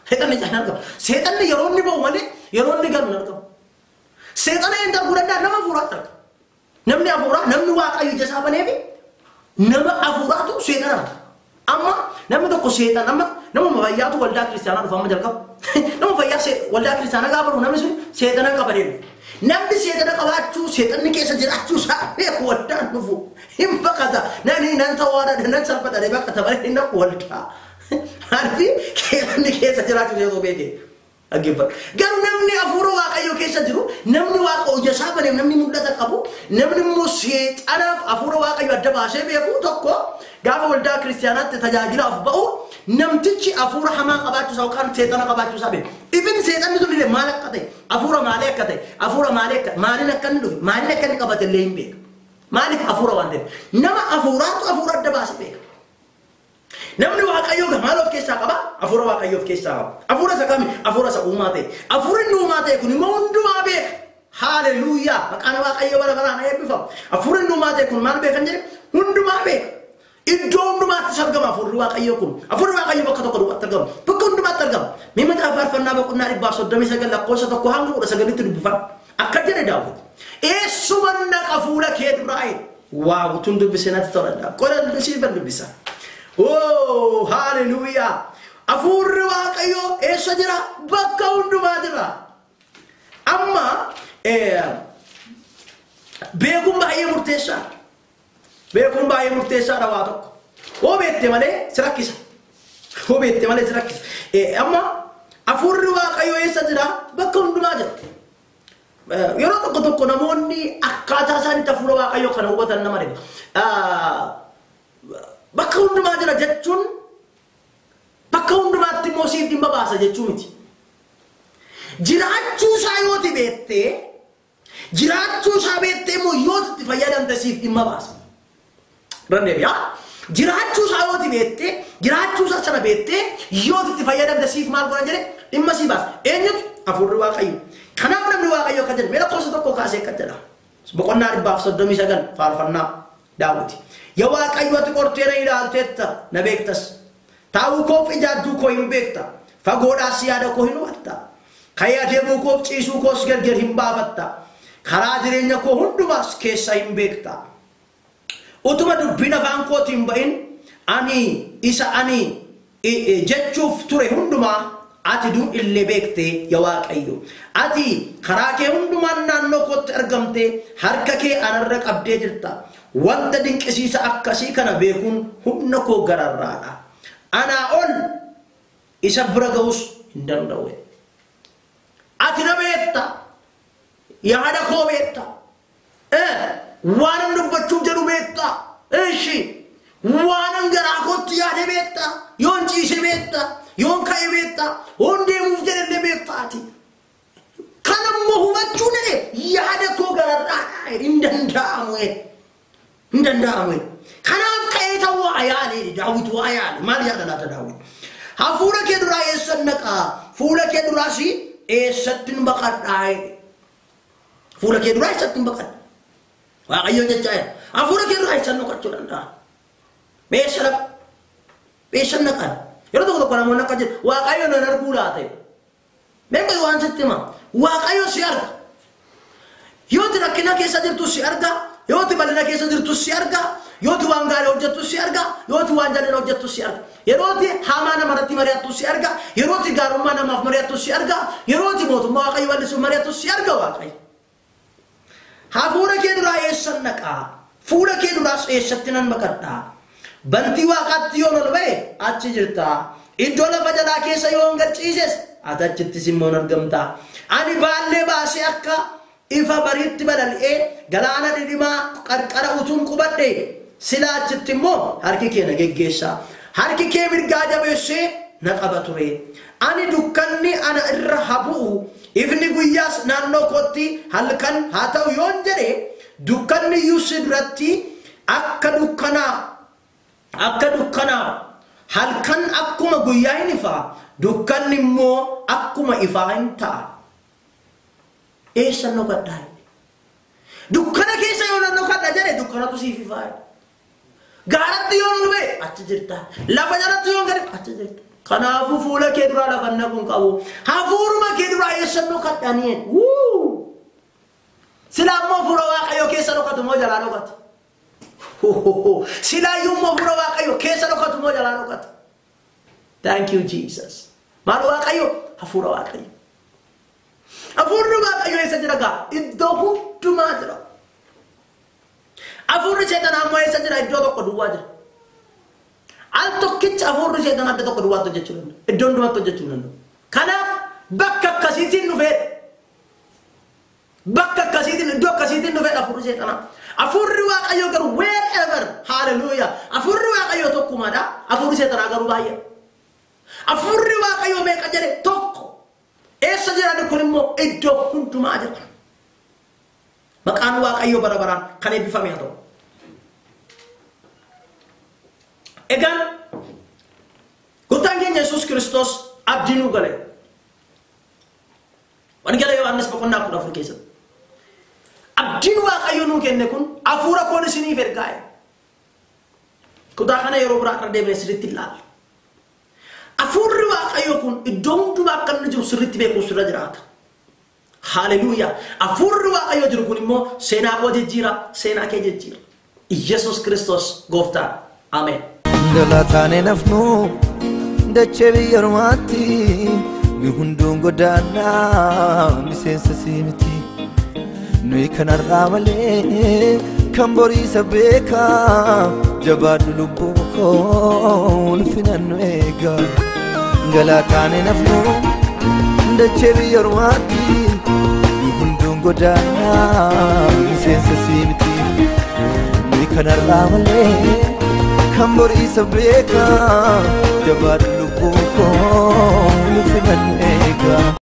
Seexanni ijaan hin argamu. Seexanni yeroo inni ba'u malee yeroo inni galu hin argamu. Seexana hin arguu danda'a nama hafuuraatti arga. Namni hafuuraa namni Waaqayyo ija isaa baneefi nama hafuuraatu seexana arga. Amma namni tokko seexan amma nama fayyaatu waldaa kiristaanaa dhufa amma jalqabu. Nama fayyaa waldaa kiristaanaa gaafa dhufu namni sun seexana qaba deemu. Namni seexana qabaachuu seexanni keessa jiraachuu isaa beeku waldaan dhufu hin baqata. Nani nan tawaadha nan salphadha baqata malee hin dhaqu waldaa. Harfi seexanni keessa jiraachuu isaa beeke. Dhaggeeffadhu. Garuu namni hafuura Waaqayyoo keessa jiru namni Waaqa ija isaa baneef namni mul'ata qabu namni immoo seexanaaf hafuura Waaqayyoo adda baasee beeku tokko gaafa waldaa kiristaanaatti tajaajilaaf ba'u namtichi hafuura hamaa qabaachuu isaa yookaan seexana qabaachuu isaa beeku. Ifin seexanni sun illee maal akka ta'e hafuura maalii akka ta'e hafuura maalii akka maaliin akka inni dhufe maaliin akka inni qabate illee hin beeku. Maaliif hafuura waan ta'eef nama hafuuraatu hafuura adda baasee beeka. Namni Waaqayyoo maal of keessaa qaba? Hafuura Waaqayyoo of keessaa qaba. Hafuura isa kami? Hafuura isa uumaa ta'e. Hafuurri inni uumaa ta'e kun immoo hundumaa beeka. Haaleluyyaa! Maqaan Waaqayyoo bara baraan eebbifamu. Hafuurri inni uumaa ta'e kun maal beekan jedhe? Hundumaa beeka. Iddoo hundumaatti argama hafuurri Waaqayyoo kun. Hafuurri Waaqayyoo bakka tokko duwwaatti argama. Bakka hundumaatti argama. Mee macaafa faarfannaa boqonnaa 139 lakkoofsa 1 hanga 19tti dubbifadhu. Akka jedhe Daawit. Eessuma naqa fuula kee duraa? Waaw, tun dubbisee natti tola. Qola dubbisee dubbisa. Oh, hallelujah. Hafuurri Waaqayyoo eessa jira? Bakka hundumaa jira. Amma beekuun baay'ee murteessaadha. Beekuun baay'ee murteessaadha waa tokko. Hoo beekte malee si rakkisa. Hoo beekte malee si rakkisa. Amma hafuurri Waaqayyoo eessa jira? Bakka hundumaa jira. Yeroo tokko tokko namoonni akkaataa isaaniitti hafuura Waaqayyoo kana hubatan nama dhiba. Bakka hundumaa jira jechuun bakka hundumaatti immoo siif dhimma baasa jechuu miti. Jiraachuu isaa yooti beektee jiraachuu isaa beektee immoo yooti itti fayyadamte siif dhimma baasa. Randeebiyaa. Jiraachuu isaa yooti beektee jiraachuu isaa sana beektee yooti itti fayyadamte siif maal godhan jedhe dhimma sii baasa. Eenyutu? Hafuurri Waaqayyoo. Kanaaf namni Waaqayyoo akka jedhe mee lakkoofsa 1 kaasee akka jedha. Boqonnaa 139 faarfannaa Daawit. Yaa Waaqayyo ati qortee na ilaalteetta na beektas. Taa'uu koof ijaajjuu koo hin beekta. Fagoodhaas yaada koo hin hubatta. Ka'ee adeemuu koof ciisuu koos gargar hin baafatta. Karaa jireenya koo hundumaas keessa hin beekta. Utuma dubbiin afaan kootiin ba'in ani isa ani jechuuf ture hundumaa ati dur illee beekte yaa Waaqayyo. Ati karaa kee hundumaan naannoo kootti argamte harka kee anarra qabdee jirta. Wanta dinqisiisa akkasii kana beekuun humna koo gararraadha. Anaa ol isa bira ga'us hin danda'u. Ati na beekta. Yaada koo beekta. Waan dubbachuuf jedhu beekta. Ishi waan garaa kootti yaade beekta. Yoon ciise beekta. Yoon ka'e beekta. Yoon deemuuf jedhellee beekta ati. Kanammoo hubachuu dhaqe yaada koo gararraadha hin danda'amu. Hin danda'amu. Kanaaf ka'ee ta'uu waa yaale Daawit waa yaale maal yaada laata Daawit? Hafuura kee duraa eessan naqaa? Fuula kee duraas eessatti hin baqadhaa? Fuula kee duraa eessatti hin baqadha? Waaqayyo jechaa jira. Hafuura kee duraa eessan naqachuu danda'a? Mee eessa dhaqa? Eessan naqan? Yeroo tokko tokko namoonni akka jedhu Waaqayyo nan arguu laata? Mee qoy waan sitti hima. Waaqayyo si arga. Yooti rakkina keessa jirtu si arga. Yooti bal'ina keessa jirtu si arga. Yooti waan gaarii hojjettu si arga. Yooti waan jal'ina hojjettu si arga. Yerooti hamaa namarratti mari'attu si arga. Yerooti gaarummaa namaaf mari'attu si arga. Yerooti mootummaa Waaqayyo bal'isuuf mari'attu si arga Waaqayyo. Hafuura kee duraa eessan naqaa? Fuula kee duraas eessatti nan baqadhaa? Bantii Waaqaatti yoon ol ba'e achi jirta. Iddoo lafa jalaa keessa yoon gad ciises ati achittis immoo argamta. Ani baallee baasee akka ifa bariitti balali'ee galaana dhidhimaa qarqara utuun qubadhe sila achitti immoo harki kee na geggeessa. Harki kee mirgaa jabeessee na qaba ture. Ani dukkanni ana irra haa bu'u ifni guyyaas naannoo kootti halkan haa ta'u yoon jedhe dukkanni iyyuu si duratti akka dukkanaa halkan akkuma guyyaa hin ifaa dukkanni immoo akkuma ifaa hin ta'a. Eessa dhokadhaa? Dukkana keessa yoo nan dhokadha jedhe dukkanatu siif ifaa. Gaaratti yoo nan ba'e achi jirta. Lafa jalatti yoo gadi achi jirta. Kanaafuu fuula kee duraa lafa naquun qabu. Hafuuruma kee duraa eessa dhokadhanii? Silaa immoo fuula Waaqayyoo keessa dhokatu moo jalaa dhokatu? Silaayyuu immoo fuula Waaqayyoo keessa dhokatu moo jalaa dhokatu? Thank you Jesus. Maal Waaqayyo? Hafuura Waaqayyo. Hafuurri Waaqayyoo eessa jira gaa? Iddoo hundumaa jira. Hafuurri seexanaa immoo eessa jira? Iddoo tokko duwwaa jira. Al tokkicha hafuurri seexanaa iddoo tokko duwwaatti hojjechuu danda'u. Iddoo hundumaatti hojjechuu danda'u. Kanaaf bakka akkasiitiin dhufeedha. Bakka akkasiitiin iddoo akkasiitiin dhufeedha hafuurri seexanaa. Hafuurri Waaqayyoo garuu wherever, hallelujah. Hafuurri Waaqayyoo tokkumaadha. Hafuurri seexanaa garuu baay'ee. Hafuurri Waaqayyoo meeqa jedhe? Tokko. Eessa jiran kun immoo iddoo hundumaa jira. Maqaan Waaqayyoo bara baraan kan eebbifame haa ta'u. Egaan gooftaan keenya Yesuus Kiristoos abdii nuu gale. Wangeela Yohaannis boqonnaa 14 keessatti. Abdiin Waaqayyoo nuu kenne kun hafuura koon isiniif ergaa'e. Kutaa kana yeroo biraa irra deebinee sirriitti ilaalla. Hafuurri Waaqayyoo kun iddoo hundumaa akka inni jiru sirriitti beekuun sirra jiraata. Hallelujah. Hafuurri Waaqayyoo jiru kun immoo seenaa koo jijjiira, seenaa kee jijjiira. Yesuus Kiristoos gooftaan. Ameen. Galataanee nafnu dachee biyya ormaatti nu hunduun godaannaa miseensa sii miti. Nuyi kanarraa malee kan boriisa beekaa jabaadhu lubbuu koo ulfina nu eega. Galataanee nafnu dachee biyya ormaatti nu hunduun godaannaa miseensa sii miti. Nuyi kanarraa malee kan boriisa beekaa jabaadhu lubbuu koo ulfina nu eega.